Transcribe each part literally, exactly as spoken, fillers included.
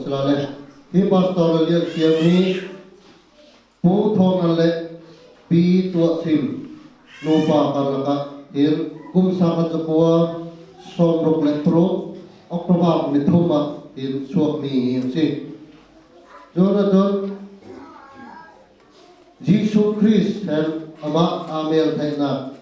Sila le, hi pastor lian siam hi, Pu Thawng An leh Pi Tuah Sim nupa kar lakah hin kum sangkhat zakua sawmruk leh paruk October ni thum ah hin suak mi hi asi. Chun ah chun Jisu Krist hen amah â mel theihnâk,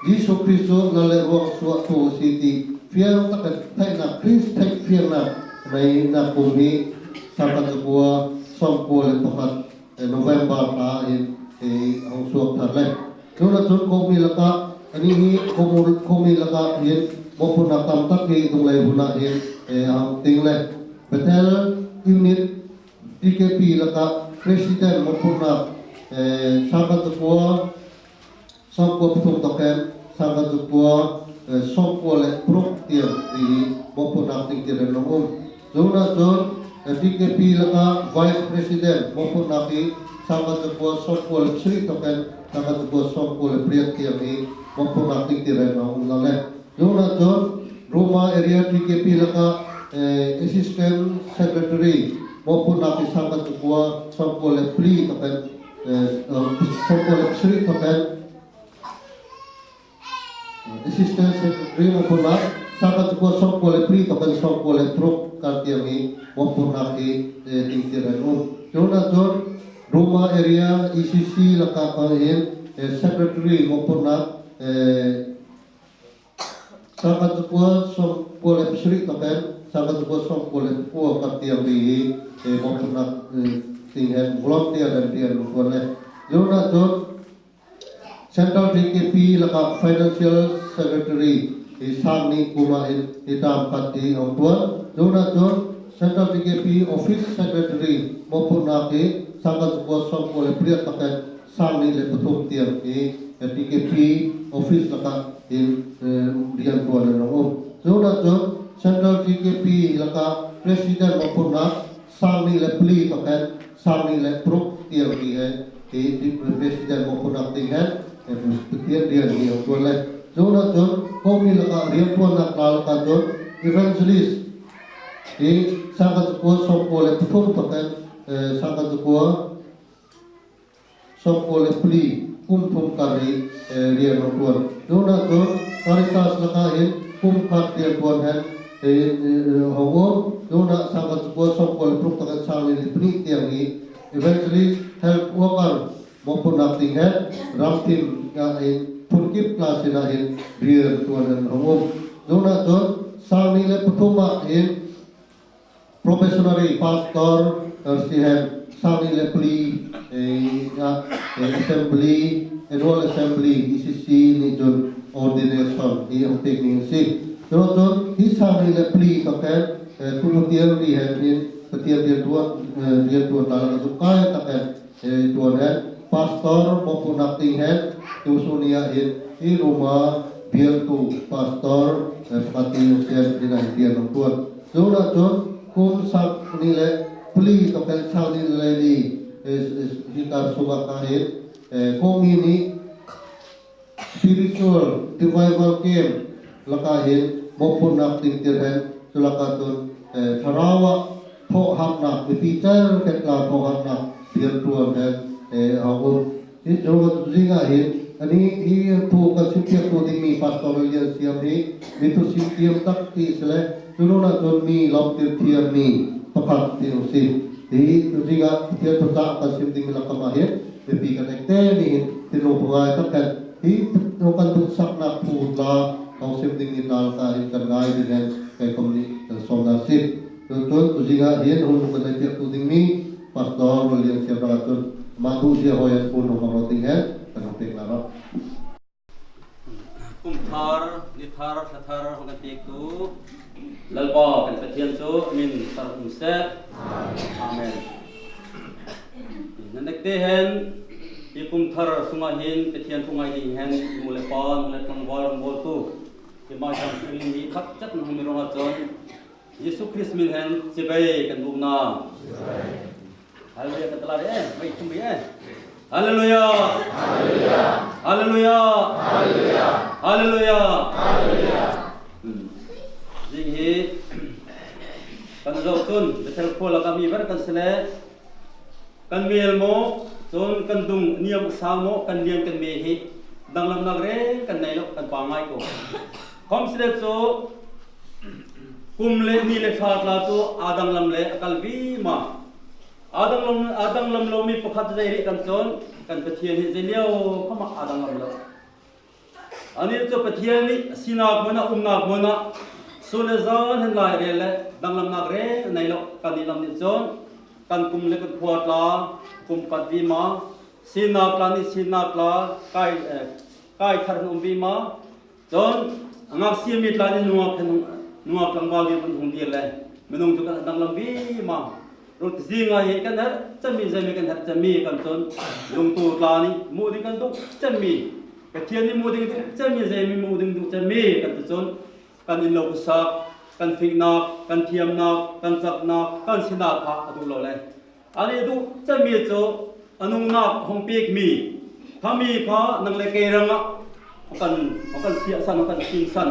Jisu Krist chu lal leh ruangsuahtu asi ti fiang tak hen theihnâk, Krist theih fiangnâk neihnâk kum hi sangkhat zakua sawmkua leh pakhat, eh, November thla hin, eh, hawng suak thar le. Chun ah chun Kawhmi lakah, anih hi Kawhmi, Kawhmi lakah hin mawhphurhnâk tam tak hi Dunglei hun ah hin, eh, hawng ting le. Bethel Unit T K P lakah President mawhphurhnâk, eh, sangkhat zakua sawmkua pathum thawk hen sangkhat zakua, eh, sawmkua leh paruk tiang hi mawhphurhnâk tingtir hen hawng um. Chun ah chun, eh, T K P lakah Vice President mawhphurhnâk hi sangkhat zakua sawmkua leh pasarih thawk hen sangkhat zakua sawmkua leh pariat tiang hi mawhphurhnâk tingtir hen hawng um na le. Chun ah chun, Ruma Area T K P lakah, eh, Assistant Secretary mawhphurhnâk hi sangkhat zakua sawmkua leh pali thawk hen, eh, eh, sawmkua leh pasarih thawk hen, eh, Assistant Secretary mawhphurhnâk sangkhat zakua sawmkua leh pali thawk hen sawmkua leh paruk kar tiang hi mawhphurhnâk hi, eh, tingtir hen um. Chun ah chun, Ruma Area E C C lakah kha hin, eh, Secretary mawhphurhnâk, eh, sangkhat zakua sawmkua leh pasarih thawk hen sangkhat zakua sawmkua leh pakua kar tiang hi, eh, mawhphurhnâk, eh, ting hen volunteer hen rian hawng ṭuan le. Chun ah chun Central T K P lakah Financial Secretary hi sâng nih kum ah hin hi term khat hi hawng ṭuan. Chun ah chun Central T K P Office Secretary mawhphurhnâk hi sangkhat zakua sawmkua leh pariat thawk hen sâng nih leh pathum tiang hi, eh, T K P office lakah hin, eh, rian ṭuan hen hawng um. Chun ah chun Central T K P lakah President mawhphurhnâk sâng nih leh pali thawk hen sâng nih leh paruk tiang hi, eh, hi, hi President mawhphurhnâk ting hen, eh, Pathian rian hi hawng ṭuan le. Chun ah chun Kawhmi lakah rianṭuannâk tla lakah chun Evangelist hi sangkhat zakua sawmkua leh pathum thawk hen, eh, sangkhat zakua sawmkua leh pali, kum thum kar hi, eh, rian hawng ṭuan. Chun ah chun Caritas lakah hin kum khat rianṭuan hen, eh, eh, hawng um. Chun ah sangkhat zakua sawmkua leh paruk thawk hen sâng nih leh pali tiang hi Evangelist Health Worker mawhphurhnâk ting hen ramthim ah hin phunkip tla sinah hin rianṭuan hen hawng um. Chun ah chun sâng nih leh pathum ah hin Probationary Pastor, eh, si hen, sâng nih leh pali, eh, ah, eh, Assembly, Annual Assembly, E C C nih chun ordination hi hawng pêk mi asi. Chu chun, hi sâng nih leh pali thawk hen, eh, tu tiang ri hen hin, Pathian rianṭuan, eh, rianṭuan tla lakah zuk kâi tak hen, eh, ṭuan hen, Pastor mawhphurhnâk ting hen, tusun ni ah hin, hi Ruma bialtu Pastor, eh, pakhat hi hawng siam, hi na hin bial hawng ṭuan. Chun ah chun, kum sâng nih leh pali thawk hen sâng nih leh leili, eh, eh, hi kar sung ah kha hin, eh, Kawhmi nih Spiritual Revival Camp lakah hin mawhphurhnâk tingtir hen, chu lakah chun, eh, thlarau ah thawhhatnâk, mipi cherkhet tla thawhhatnâk rianṭuan hen, eh, hawng um. Hi chu zing ah hin, anih hi thu kan sim piaktu ding mi Pastor Lian Siam hi, mi thusim thiam tak ti si le, chu nûnah chun mi lâwmtir thiam mi pakhat ti asi. Hi chu zing ah Pathian thuchah kan sim ding mi lakah mah hin, mipi kan ektê nih hin, thinlung thungâi tak hen, hi thu kan duhsaknâk thu tla, hawng sim ding mi tla lakah hin kan ngâi ding hen, kei khawm nih kan sâwm na asi. Chu chun, tu zing ah hin, hun kan ei piaktu ding mi, Pastor Lian Siam lakah chun, mah duhzia hâwi hen, hun hawng hawng rawt ding hen, kan hawng pêk lai rawh. Kum thar, ni thar, thla thar, hawng kan pêktu Lalpa kan Pathian chu min thar um seh. Amen. Nan ektê hen, hi kum thar sungah hin Pathian thu ngâi ding hen, nu leh pa, nu leh tlangvâl rawngbâwltu, keimah zâm thil mi khat chet nan hawng mi ruangah chun, Jisu Krist min hen chibai kan bûk na. Hallelujah kan tla ri e, mei thum ri e. Hallelujah. Hallelujah. Hallelujah. Hmm. Zing hi kan zawh chun, Thil khua lakah mi ver kan si le, kan mêl maw, chun kan dung niam a sang maw, kan lian kan me hi danglamnâk rêng kan nei lo, kan pângngai ko. Khawmsele chu kum leh ni leh thla tla chu a danglam le a kal vima. A danglam, a danglam lo mi pakhat zei rih kan chun, kan Pathian hi zei liau khawm ah a danglam lo. Anih chu Pathian nih sinâk mun ah, umnâk mun ah, sun leh zân hen lâirêl le danglamnâk rêng a nei lo. Kannih lam nih chun kan kum leh kan khua tla kum pat vima, sinâk tla nih sinâk tla kâi, eh, kâi thar hen um vima. Chun a ngâk sia mi tla nih nungâk hen hung, nungâk tlangvâl dîr hen hung dîr le minung chu kan danglam vima. Ruth zîng ah hi kan herh chem mi, zei mi kan herh chem mi kan chun, lungtu tla nih muh ding kan duh chem mi, Pathian nih muh ding duh chem mi, zei mi muh ding duh chem mi kan ti chun, kan in lo khuasak, kan fingnâk, kan thiamnâk, kan chaknâk, kan sinâk kha a duh lo le. Anih duh chem mi chu a nungnâk hawng pêk mi, kha mi kha nang leh kei rangah hawng kan, hawng kan siahsan, hawng kan sînsan.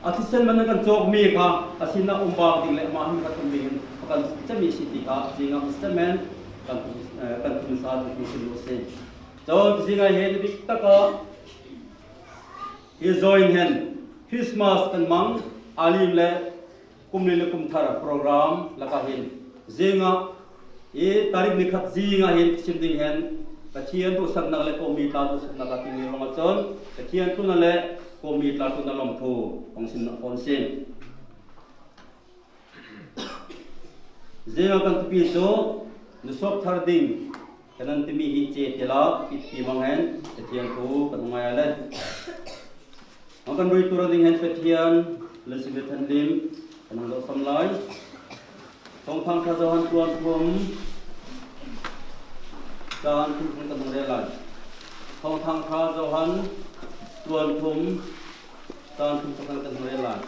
A thisen man kan châwk mi kha a sinah um bâk ding leh amah hawng kan um ding hen hawng kan chem mi asi ti kha zîng ah Testament kan, eh, kan tun sa chu kan sim lo asi. Chun zîng ah hen dik tak ah hi join hen Christmas kan mang, a lim le kum li leh kum thar program lakah hin zîng ah hi tarik ni khat zîng ah hin sim ding hen Pathian duhsaknâk leh Kawhmi tla duhsaknâk a ti mi ruangah chun Pathian tlûnah leh Kawhmi tla tlûnah lawmthu hawng sim na fâwn sin. Zîng ah kan thupi chu, na suak thar ding ka nan ti mi hi che ti la, pi ti mang hen Pathian thu kan hawng ngâi a le. Hawng kan ruitu rang ding hen Pathian lungsim leh thenhlim kan hawng dawh sam lai. Thâwngthâng Ṭha Johan tuan thum, chân thum kan hawng rêl lai. Thâwngthâng Ṭha Johan tuan thum, chân thum kan hawng rêl lai.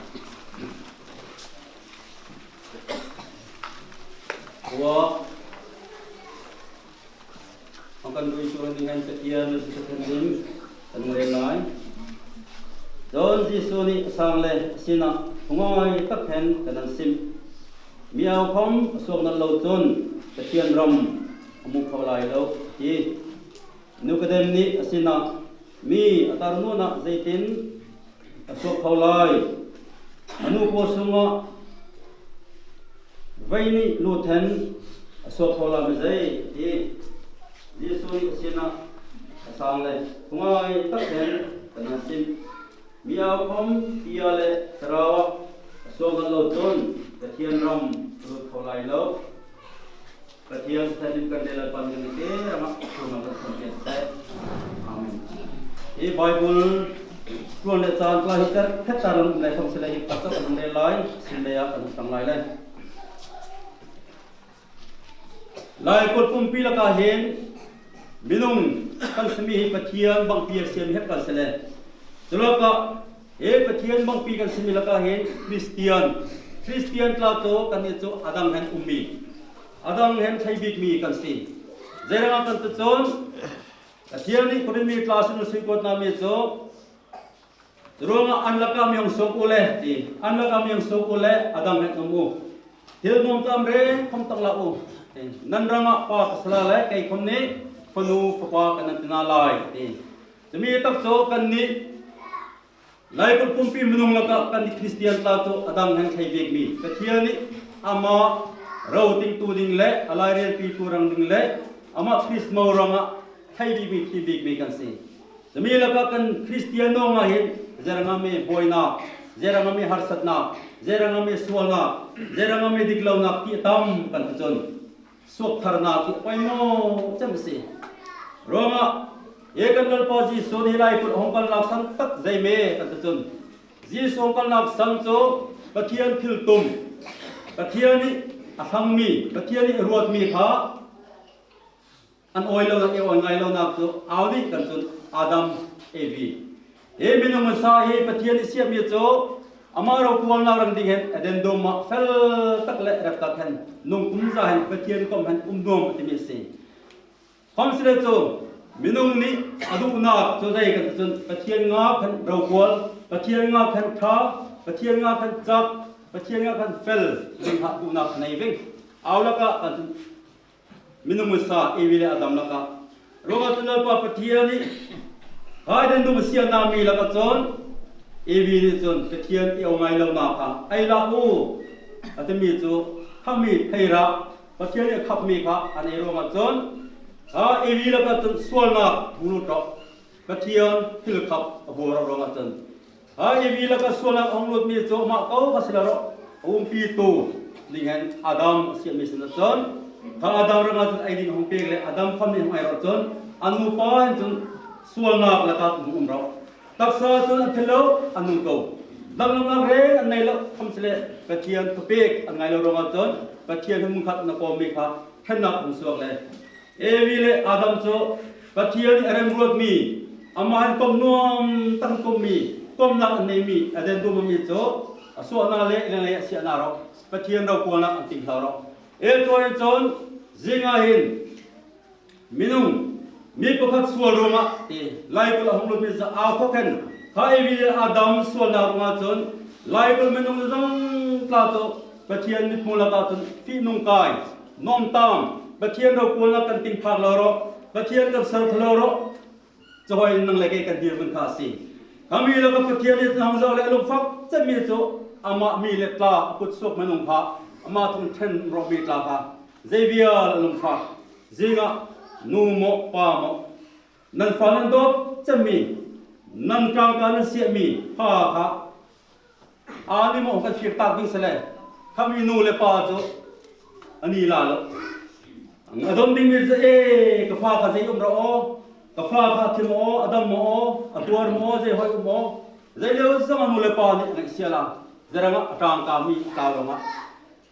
Ua, hawng kan ruitu rang ding hen Pathian lungsim leh thenhlim kan hawng rêl lai. Chun Jisu nih a sâng le a sinah, thungâi tak hen ka nan sim. Mi âu khawm a suak nat lo chun Pathian ram a muh kho lai lo, a ti. Nikodem nih a sinah, mi a tar nûnah zeitin a suak kho lai? A nu paw sungah vei nih lût hen a suak kho lai maw zei? A ti. Jisu nih a sinah a sâng le, thungâi tak hen ka nan sim. Mi âu khawm pi ah leh thlarau ah a suak nat lo chun Pathian ram a lût kho lai lo. Pathian thenhlim kan rêl lai pân kan ti rangah thu nang kan sawm piak seh. Amen. Hi Bible ṭuan leh chân tla hi cherkhet ta lam um lai khawmsele hi pakhat kan rêl lai, sim lai ah kan tang lai le. Laikulh pumpi lakah hin minung kan si mi hi Pathian bangpi a siam hep kan si le. Chu lakah hi Pathian bangpi kan si mi lakah hin Kristian, Kristian tla chu kannih chu a dang hen um mi, a dang hen thei bîk mi kan si. Zeirangah kan ti chun, Pathian nih Korin mi tla sung ah suikuat na mi chu, churuangah an lakah mi hawng suak u le, ti. An lakah mi hawng suak u le, a dang hen um u. Thil nuam tam rêng khawm tak la u. Nan rangah pa ka si lai le, kei khawm nih fanu fapa ka nan ti na lai, ti. Chu mi tak chu kannih laikulh pumpi minung lakah kannih Kristian tla chu a dang hen thei bîk mi, Pathian nih amah rotingtu ding leh a lâirêlpitu rang ding leh amah Krist mo rangah thei bîk mi, thim bîk mi kan si. Chu mi lakah kan Kristian nâwng ah hin zeirangah me buainâk, zeirangah me harsatnâk, zeirangah me sualnâk, zeirangah me diklonâk ti a tam kan ti chun, suak tharnâk hi a poimaw chem asi. Ruangah hi kan Lalpa Jisu nih laikulh hawng kalnâk san tak zei me kan ti chun, Jisu hawng kalnâk san chu Pathian thiltum, Pathian nih a thlang mi, Pathian nih a ruat mi kha an âwi lonâk, ei âwi ngâi lonâk chu âu nih kan chun Adam, Evi. Hi minung masa hi Pathian nih a siam mi chu amah rokualnâk rang ding hen Eden dum ah fel tak leh rep tak hen nung kumza hen Pathian kawm hen um nuam a ti mi asi. Khawmsele chu minung nih a duhnâk chu zei kan ti chun Pathian ngâk hen rokual, Pathian ngâk hen ṭha, Pathian ngâk hen chak, Pathian ngâk hen fel ding kha duhnâk nei ving. Âu lakah kan chun minung masa Evi leh Adam lakah. Ruangah chun Lalpa Pathian nih hai den dum a siatna mi lakah chun Evi nih chun Pathian i aw ngai lo na kha ei lah u a ti mi chu khami theih rah Pathian nih a khap mi kha an ei ruangah chun ha Evi lakah chun sualnâk hung lut rawh. Pathian thilkhap a buar rawh ruangah chun. Ha Evi lakah sualnâk a hung lut mi chu amah ko kha si lo rawh. A umpitu ding hen Adam a siam mi sinah chun. Kha Adam rangah chun ei ding hung pêk le Adam khawm nih hung ei rawh chun. A nupa hen chun sualnâk lakah hung um rawh. Taksa chun a thil lo, a nung ko. Danglamnâk rêng an nei lo, khawmsele Pathian thupêk an ngâi lo ruangah chun. Pathian hen mun khat na kawm mi kha, ṭhennâk hung suak le. Evi leh Adam chu Pathian nih a remruat mi, amah hen kawm nuam tak hen kawm mi, kawmnâk an nei mi, a den dum mi chu, a suahna leh leng leh a siatna rawh, Pathian rokualnâk an ting thla rawh. E, chu hen chun, zingah hin, minung, mi pakhat sual ruangah, ti, laikulh a hung lut mi zah âu khawk hen, kha Evi leh Adam sualnâk ruangah chun, laikulh minung zawng tla chu, Pathian mitmuh lakah chun fihnung kâi, nuam tam, Pathian rokualnâk kan ting phâk lo rawh, Pathian kan ser kho lo rawh. Chu hâwi nang leh kei kan dîrmun kha asi. Khami lakah Pathian nih hawng zauh le a lungfak chem mi chu, amah mi leh tla a kutsuak minung kha, amah thawng ṭhen rawh mi tla kha, zei vial a lungfak. Zingah, nu maw, pa maw, nan fa nan dâwt chem mi, nan ṭangkâ nan siah mi, pa kha, Ani maw kan fîr tâk ding sele, khami nu leh pa chu ani la lo. A dawng ding mi chu, e, ka fa kha zei um rawh aw, ka fa kha a thi maw aw, a dam maw aw, a tuar maw aw, zei hâwi um aw, zei lo zawng a nu leh pa nih a ngaihsial a, zei rangah a ṭangkâ mi a tlau ruangah.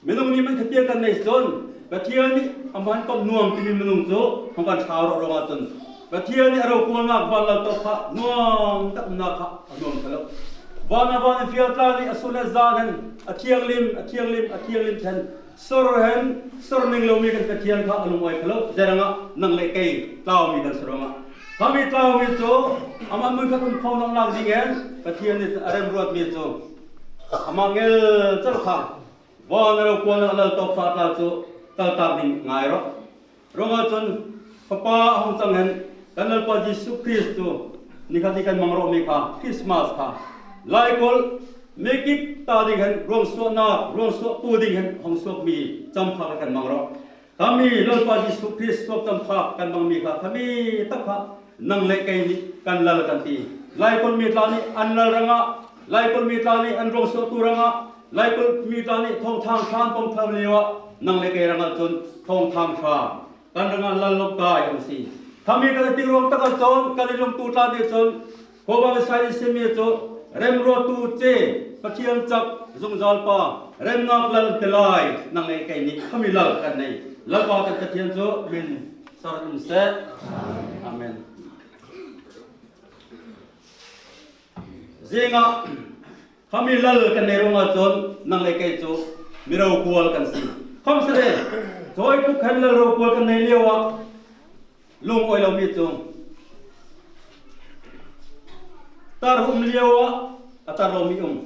Minung nih man kha tiang kan nei chun, Pathian nih amah hen kawm nuam ti mi minung chu hawng kan thlau rawh ruangah chun, Pathian nih a rokualnâk vân lal tâwk kha nuam tak umnâk kha a nuam kho lo. Vân ah vân fial tla nih a sûn leh zân hen a thianghlim, a thianghlim, a thianghlim hen, sawr hen sawr ning lo mi kan Pathian kha a lungâwi kho lo. Zei rangah nang leh kei tlau mi kan si ruangah. Khami tlau mi chu amah mun khat um khonâk ding hen Pathian nih a remruat mi chu amah ngelchel kha. Vân a rokualnâk lal tâwk kha tla chu kal tâk ding ngâi rawh. Ruangah chun Fapa a hawng chang hen kan Lalpa Jisu Krist chu nikhat nih kan mang rawh mi kha Krismas kha. Laikulh mi kip ta ding hen ruangsuahnâk, ruangsuahtu ding hen hawng suak mi champhâk kan mang rawh. Khami Lalpa Jisu Krist suak champhâk kan mang mi kha khami tak kha nang leh kei nih kan lal kan ti. Laikulh mi tla nih an lal rangah, laikulh mi tla nih an ruangsuahtu rangah, laikulh mi tla nih thâwngthâng ṭha an pawm thlo liauah, nang leh kei rangah chun thâwngthâng ṭha kan rangah lal lawmhkâi asi. Khami kan ting ruang takah chun kan i lungtu tla nih chun, khuavâng Isai nih sim mi chu, remruattu che, Pathian chak, zungzâlpa, remnâk lal ti lai, nang leh kei nih khami lal kan nei. Lalpa kan Pathian chu min sawr um seh. Amen. Zingah khami lal kan nei ruangah chun nang leh kei chu mi rokual kan si. Khawmsele, chawipuk hen lal rokual kan nei liauah lungâwi lo mi chu tar um liauah a tar lo mi um.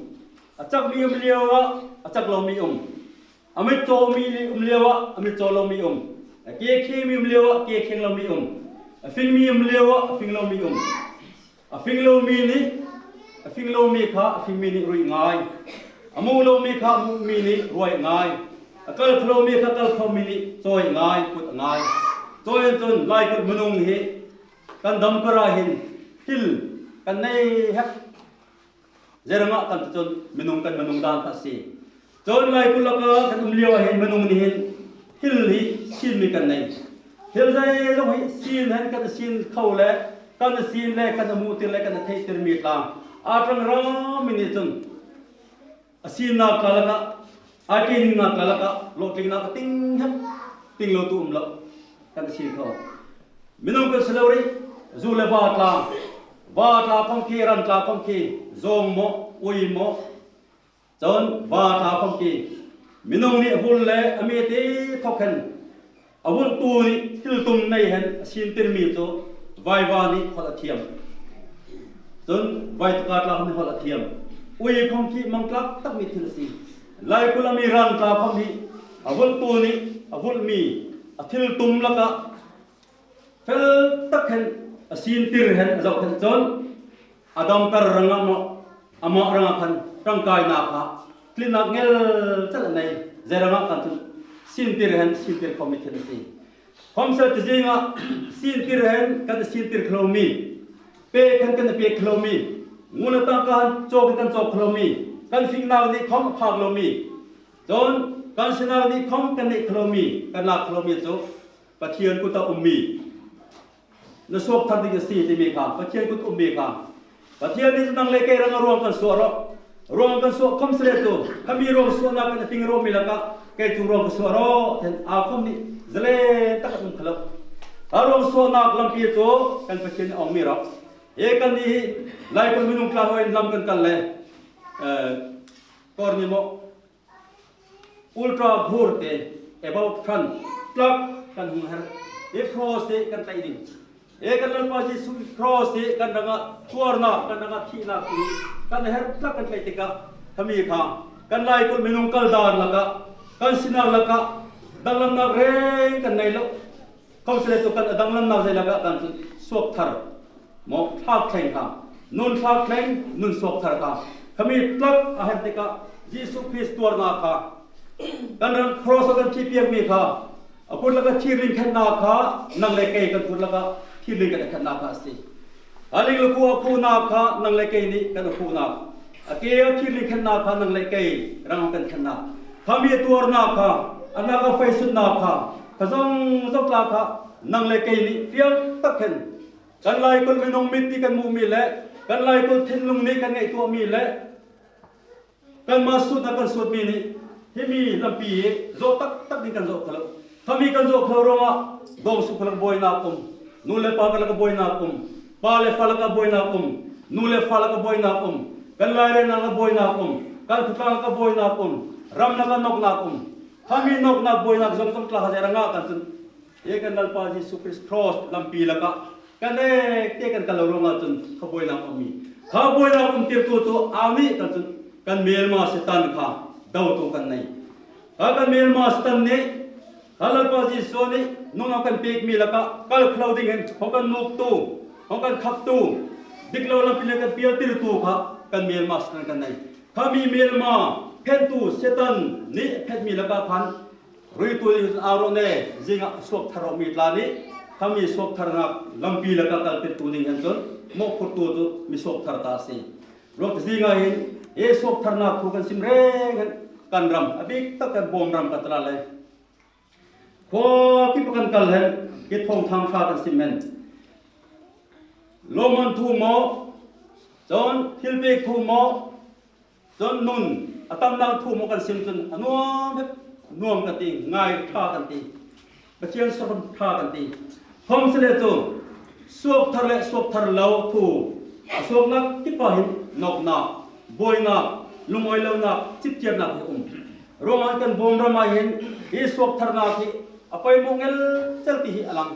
A chak mi um liauah a chak lo mi um. A mitchaw mi um liauah a mitchaw lo mi um. A kekhiang mi um liauah kekhiang lo mi um. A fing mi um liauah a fing lo mi um. A fing lo mi nih a fing lo mi kha a fing mi nih ruai ngâi. A muh lo mi kha a muh mi nih ruai ngâi. A kal kho lo mi kha kal kho mi nih chawi ngâi, put ngâi. Chawi hen chun laikulh minung hi kan dam kar ah hin thil kan nei hep. Zei rangah kan ti chun minung kan minung dân kha asi. Chun laikulh lakah kan um liauah hin minung nih hin thil hi sîn mi kan nei. Thil zeizawng hi sîn hen kan sîn kho le, kan sîn le, kan muhtir le, kan theihtir mi tla a ṭang râm mi nih chun a sînnâk tla lakah, a ṭinnâk tla lakah hlawhtlingnâk a ting hep, ting lo tu um lo. Kan sîn kho. Minung kan si lo rih, zu leh va tla, va tla khawm khi, ran tla khawm khi, zawng maw, ui maw. Chun va tla khawm khi minung nih a vulh le a mi ti thawk hen a vulhtu nih thiltum nei hen a sîntir mi chu vaiva nih hawlh a thiam. Chun vai tuka tla khawm hi hawlh a thiam. Ui khawm khi mangtlâk tak mi thil asi. Laikulh a mi ran tla khawm hi A vulhtu nih a vulh mi a thiltum lakah fel tak hen a sintir hen a zoh hen chun a dam kar rangah maw, amah rangah khan ṭangkâinâk kha tlinâk ngelchel a nei. Zei rangah khan chun sintir hen sintir khawm mi khin asi. Khawmsele ti zingah sintir hen kan sintir kho lo mi, pêk hen kan pêk kho lo mi, ngun le tangka hen châwk hen kan châwk kho lo mi, kan fingnâk nih khawm a phâk lo mi, chun kan sinâk nih khawm kan neih kho lo mi, kan lâk kho lo mi chu Pathian kut ah um mi, na suakthar ding asi ti mi kha, Pathian kut um mi kha. Pathian nih nang leh kei rangah ruang kan suah rawh. Ruang kan suah khawmsele chu, kha mi ruang suahnâk kan ting rawh mi lakah kei chu ruang ka suah rawh ti hen âukhawm nih zalen tak a um kho lo. A ruang suahnâk lampi chu kan Pathian nih a awng mi rawh. Hi kannih hi laikulh minung tla hâwi hen lam kan kal le, eh, kawr ni maw, ultra ghur te, about turn, tlak kan hawng her. Hi cross hi kan tlaih ding. Hi kan Lalpa Jisu cross hi kan rangah tuarnâk, kan rangah thihnâk hi kan her tlak kan tlaih tikah, kha mi kha kan laikulh minung kal dân lakah, kan sinâk lakah danglamnâk rêng kan nei lo. Khawmsele chu kan a danglamnâk zei lakah kan chun suakthar maw, thlâk thleng kha, nun thlâk thleng, nun suakthar kha, kha mi tlak a her tikah Jisu Krist tuarnâk kha, kan rang cross ah kan thi piak mi kha, a kut lakah thîrling khenhnâk kha, nang leh kei kan kut lakah thîrling kan khenhnâk kha asi. A ling lakah a khuhnâk kha nang leh kei nih kan khuhnâk. A ke ah thîrling khenhnâk kha nang leh kei rang kan khenhnâk. Kha mi tuarnâk kha, a nâk ah fei sutnâk kha, kha zawngzawng tla kha nang leh kei nih fiang tak hen kan laikulh minung mit nih kan muh mi leh kan laikulh thinlung nih kan ngaihtuah mi leh kanmah sûtnâk kan sût mi nih hi mi lampi hi zawh taktak ding kan zawh kho lo. Kha mi kan zawh kho lo ruangah dâwngsung kha lakah buainâk um, nu leh pa kha lakah buainâk um, pa leh fa lakah buainâk um, nu leh fa lakah buainâk um, kan lâirêlnâk lakah buainâk um, kan khua lakah buainâk um, ram lakah nawknâk um. Kha mi nawknâk buainâk zawngzawng tla kha zei rangah kan chun hi kan Lalpa Jisu Krist cross lampi lakah kan ektê kan kal lo ruangah chun kha buainâk um mi. Kha buainâk umtirtu chu âunih kan chun kan mêlma Setan kha dotu kan nei. Kha kan mêlma Setan nih, kha Lalpa Jisu nih nun hawng kan pêk mi lakah kal kho lo ding hen hawng kan nuktu, hawng kan khaktu, dik lo lampi leh kan pialtirtu kha kan mêlma Setan kan nei. Kha mi mêlma phenhtu Setan nih phenh mi lakah khan ruitu ding âurawh ne, zingah suakthar rawh mi tla nih kha mi suaktharnâk lampi lakah kaltirtu ding hen chun mawhphurtu chu mi suakthar ta asi. Ruangah zingah hin hi suaktharnâk thu kan sim rêng hen kan ram a bîk tak kan Bawm ram kan tla le khua kip ah kan kal hen, kithâwngthâng ṭha kan sim hen. Lâwmman thu maw, chun thilpêk thu maw, chun nun a tamnâk thu maw kan sim chun a nuam hep nuam kan ti, ngâi ṭha kan ti, Pathian sawr ṭha kan ti. Khawmsele chu suakthar leh suakthar lo thu a suaknâk kip ah hin nawknâk, buainâk, lungâwi lonâk, chipchiarnâk hi a um. Ruangah kan Bawm ram ah hin hi suaktharnâk hi a poimawh ngelchel ti hi a lang.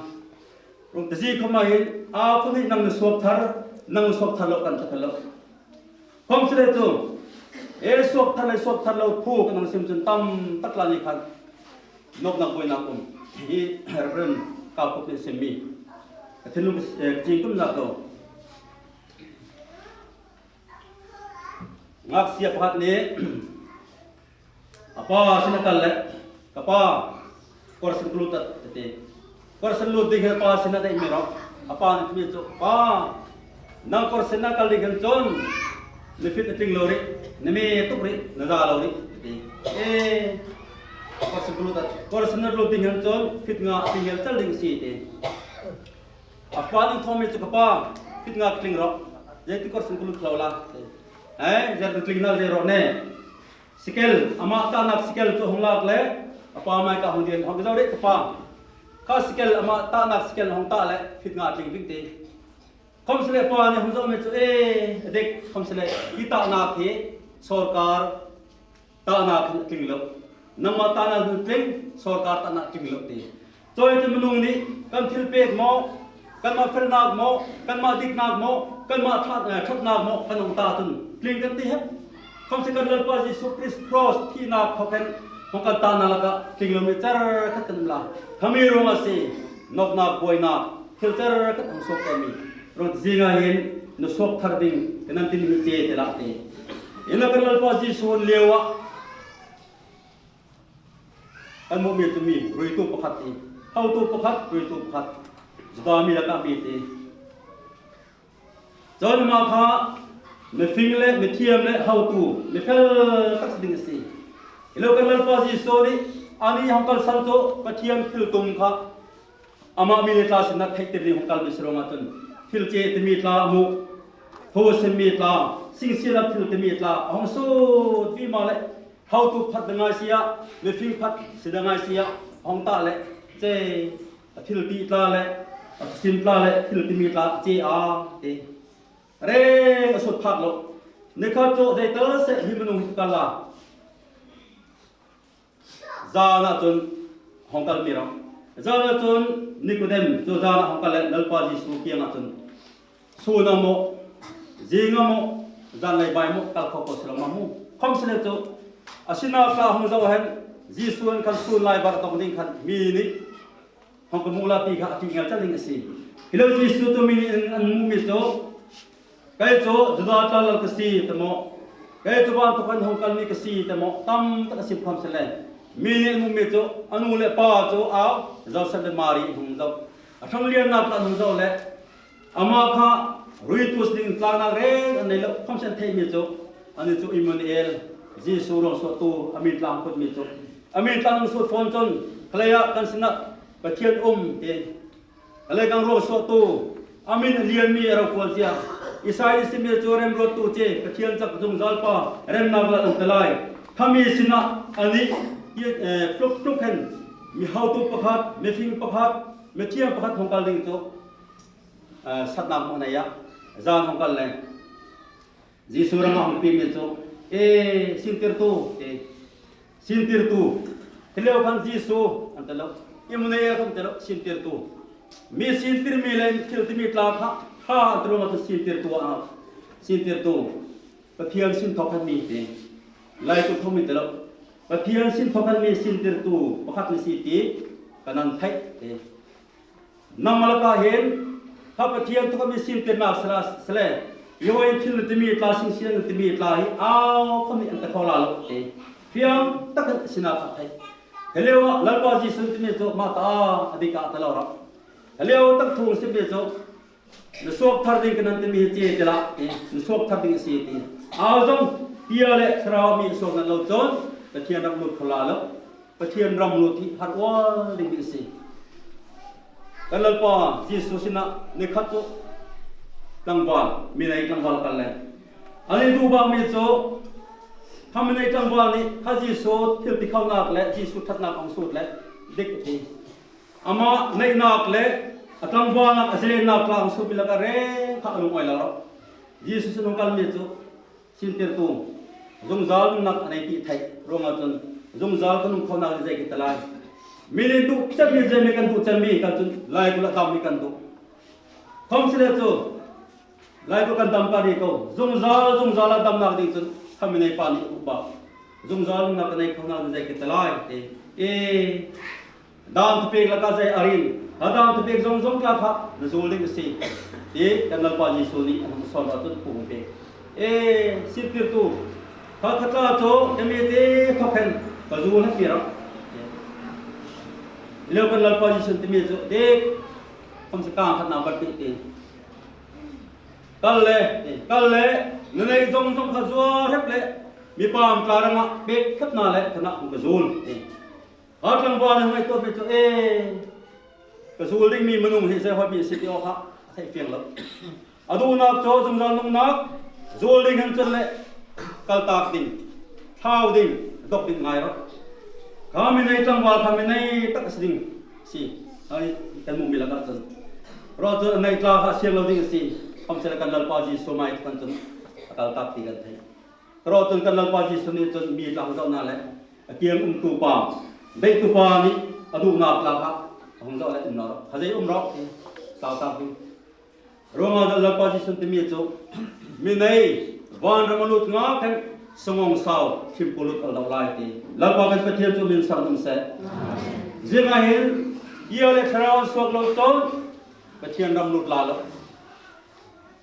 Ruangah ti zi khawm ah hin âukhawm nih nang na suakthar, nang na suakthar lo kan ti kho lo. Khawmsele chu hi suakthar leh suakthar lo thu kan hawng sim chun tam tak tla nih khan nawknâk buainâk um. Hi Reverend Kâ Phup nih sim mi ka thinlung, eh, ka chingtumnâk lo. Ngâksia pakhat nih a pa sinah a kal le, "Ka pa, kawrsen ka lût," a ti. Kawrsen lût ding hen a pa sinah a deih mi rawh. A pa nih a ti mi chu, "Pa, nang kawrsen ah kal ding hen chun na fit a tling lo rih, na me tuk rih, na za lo rih," a ti. "Eh, kawrsen ka lût," a ti. "Kawrsen na lût ding hen chun fit nga a tling ngelchel ding asi," a ti. A pa nih a thawm mi chu, "Ka pa, fit nga ka tling rawh. Zei ti kawrsen ka lût kho lo lai?" Eh, zei ka tlingnâk zei rawh ne. Sikel, amah tahnâk sikel chu hawng lâk le, a pa mâi kah hawng dîl, "Hawng ka zoh rih ka pa. Kha sikel, amah tahnâk sikel hawng tah le, fit nga a tling ving," a ti. Khawmsele a pa nih hawng zoh mi chu, "Eh, a dik, khawmsele hi tahnâk hi sawrkar tahnâk hen a tling lo. Nangmah tahnâk hen a tling, sawrkar tahnâk tling lo," a ti. Chu chu minung nih kan thilpêk maw, kanmah felnâk maw, kanmah diknâk maw, kanmah ṭhat, eh, ṭhatnâk maw kan hawng tah chun tling kan ti hep. Khawmsele kan Lalpa Jisu Krist cross thihnâk thawk hen Kan târnâk lakah tling lo mi cherkhat kan um lai. Kha mi ruangah asi, nawknâk, buainâk, thil cherkhat hawng suak kan mi. Ruangah zîng ah hin na suak thar ding kan nan ti mi hi che ti lai ti. Hin ah kan Lalpa Jisu liauah kan muh mi chu mi ruitu pakhat ti, hotu pakhat, ruitu pakhat, Juda mi lakah mi ti. Chun amah kha mifing leh mithiam leh hotu, mi fel tak si ding asi. Hi lo kan Lalpa Jisu nih anih hawng kalsan chu Pathian thiltum kha amah mi leh tla sinah theihtir ding hawng kal mi asi ruangah chun, thil che ti mi tla a muh, thu a sim mi tla, singsianak thil ti mi tla a hawng sut vima leh, hotu pakhat dang ngai si ah, mifing pakhat si dang ngai si ah, hawng tah leh, che, a thil ti tla leh, a thusim tla leh, thil ti mi tla, che a ti. Rêng a sut phâk lo. Nikhat chu zeital seh hi minung hi kal lai. Zân ah chun hawng kal mi rawh. Zân ah chun Nikodem chu zân ah hawng kal leh Lalpa Jisu kiangah chun, sûn ah maw, zîng ah maw, zân leivai maw, kal kho ko si lo ma mu. Khawmsele chu, a sinâk tla hawng zo hen, Jisu hen khan sûn laibar tawng ding khan mi nih hawng ka muh lai ti kha a ti ngelchel ding asi. Hi lo Jisu chu mi nih an, an muh mi chu, kei chu Juda tla lal ka si ti maw, kei chu vân thawk hen hawng kal mi ka si ti maw, tam tak a sim khawmsele, mi nih an muh mi chu, a nu leh pa chu, a, Josef leh Mari an hawng zo. A ṭhangliannâk tla an hawng zo le, amah kha ruitu si ding tlâknâk rêng an nei lo, khawmsele an theih mi chu, anih chu Immanuel, Jisu ruangsuahtu, a min tla hawng kut mi chu. A min tla hawng sut fâwn chun, khalei ah kan sinah Pathian um ti. Khalei kan ruangsuahtu, a min a lian mi a rokual zia. Isai nih sim mi chu remruattu che, Pathian chak zungzâl pa, remnâk lal an ti lai. Kha mi sinah anih, eh, tluk tluk hen, mi hotu pakhat, mifing pakhat, mithiam pakhat hawng kal ding chu, eh, satnâk maw nei ah, zân hawng kal le. Jisu rangah hawng pêk mi chu, e, sîntirtu, e, sîntirtu. Hi liau khan Jisu an ti lo, Immanuel khan an ti lo, sîntirtu. Mi sîntir mi leh thil ti mi tla kha, kha an ti ruangah chu sîntirtu a, sîntirtu. Pathian sîn thawk hen mi ti. Laikulh thawk mi ti lo. Pathian sîn thawk hen mi sîntirtu pakhat na si ti kan nan theih ti. Nangmah lakah hin, kha Pathian thawk hen mi sîntirnâk sele, sele, Yehowa in thil na ti mi tla, singsianak na ti mi tla hi, âu khawm nih an ti kho lai lo ti. Fiang tak hen a sinâk kha theih. Hi liauah Lalpa Jisu ti mi chu mah ta a dik ah a ti lo rawh. Hi liau tak thu hawng sim mi chu, na suak thar ding ka nan ti mi hi che ti lai ti. Na suak thar ding asi ti. Âu zawng, tia leh thlarau mi suak nan lo chun, Pathian ram lut kho lai lo. Pathian ram lut hi harh ual ding mi asi. Kan Lalpa Jisu sinah nikhat chu tlangvâl, mi nei tlangvâl kal le. Anih duh bâk mi chu, kha mi nei tlangvâl nih kha Jisu thil ti khonâk leh Jisu ṭhatnâk hawng sût le dik a ti. Amah neihnâk leh a tlangvâlnâk, a zilennâk tla hawng sût mi lakah rêng kha a lung awi lo rawh. Jisu sinah hawng kal mi chu, sîntirtu, zungzâl nungnâk a nei ti theih ruangah chun, zungzâl kan nung khonâk ding zei ka ti lai. Mi nih duh chem mi zei mi kan duh chem mi kal chun, laikulh ah dam mi kan duh. Khawmsele chu, laikulh kan dam ka ri ko. Zungzâl, zungzâl ah damnâk ding chun, kha mi nei pa nih a duh bâk. Zungzâl nungnâk ka nei khonâk ding zei ka ti lai ti. E, dân thupêk lakah zei a rin, ha dân thupêk zawzawng tla kha na zûl ding asi, ti kan Lalpa Jisu nih a hawng sâwn ruangah chun thu hawng pêk. E, sîntirtu, kha kha tla chu ka mi te thawk hen ka zûl hen ti rawh. Hi liau kan Lalpa Jisu ti mi chu, dik, khawmsele kâng khat na bat ti ti. Kal le, e, kal le, na neih zawzawng kha zuar hep le, mi pâm tla rangah pêk khep na le, kha na hawng ka zûl ti. Kha tlangvâl nih ngaihtuah mi chu, e, ka zûl ding mi minung hi zei hâwi mi asi ti aw kha a theih fiang lo. A duhnâk chu zungzâl nungnâk, zûl ding hen chun le, kaltâk ding, thlau ding, dawk ding ngâi rawh. Kha mi nei tlangvâl kha mi nei tak asi ding asi. Anih kan muh mi lakah chun. Ruangah chun a neih tla kha a siang lo ding asi. Khawmsele kan Lalpa Jisu mâi thawk hen chun a kaltâk ti kan theih. Ruangah chun kan Lalpa Jisu nih chun mi tla hawng zoh na le, a kiang umtu pa, deihtu pa nih a duhnâk tla kha a hawng zoh le um lo rawh. Kha zei um rawh ti, kaltâk ding. Ruangah Lalpa Jisu ti mi chu, mi nei, vânram ah lût ngâk hen, Sungawng sau, thim puluk a lo lai ti. Lalpa kan Pathian chu min sawm um seh. Zing ah hin, bia leh thlarau suak lo chun, Pathian ram lut lai lo.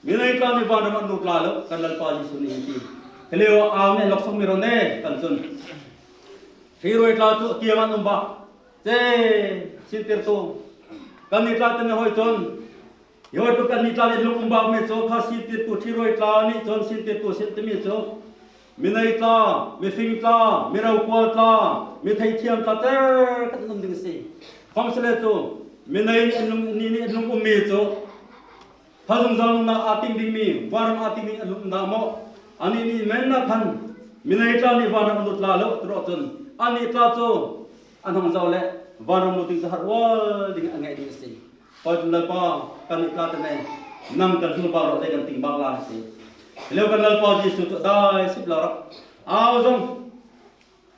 Mi nei tla nih vanram an lut lai lo, kan Lalpa Jisu nih hin ti. Heleu a ne lawksawng mi ro ne, kan chun. Thi ruai tla chu a kiang an um bâk. Che, sintirtu. Kan nih tla tê ne hâwi chun. Hi hâwi tu kan nih tla nih lung um bâk mi chu, kha sintirtu thi ruai tla nih chun sintirtu sin ti mi chu. Mi nei tla, mi fing tla, mi rokual tla, mi theihthiam tla cherkhat an um ding asi. Khawmsele chu, mi nei nih an lung, nih, nih an lung um mi chu. Tha zungzâl nungnâk a ting ding mi, vanram a ting ding an lung um na maw. Anih nih men na khan, mi nei tla nih vanram an lut lai lo, tu rawh chun. Anih tla chu, an hawng zauh le, vanram lut ding chu harh ual ding an ngâi ding asi. Hâwi chun Lalpa, kan nih tla tê ne, nang kan zul bâk rawh zei kan ting bâk lai asi. Heleu kan Lalpa Jisu chu dai sip lai rawh. Âu zawng,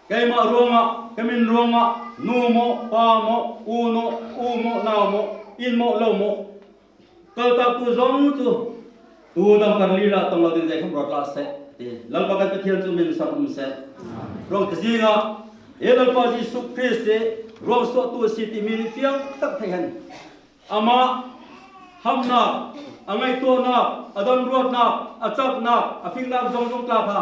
keimah ruangah, ka min ruangah, nu maw, pa maw, u maw, u maw, nau maw, in maw, lo maw. Kaltâktu zawng chu, tu dam kar lîr ah tawng lo ding zei khawm rawt lah seh, ti. Lalpa kan Pathian chu min sawm um seh. Ruang ti zing ah, e Lalpa Jisu Krist hi, ruangsuahtu asi ti mi nih fiang tak theih hen. Amah hamhnâk, a ngaihtuahnâk, a dawnruatnâk, a chaknâk, a fingnâk zawngzawng tla kha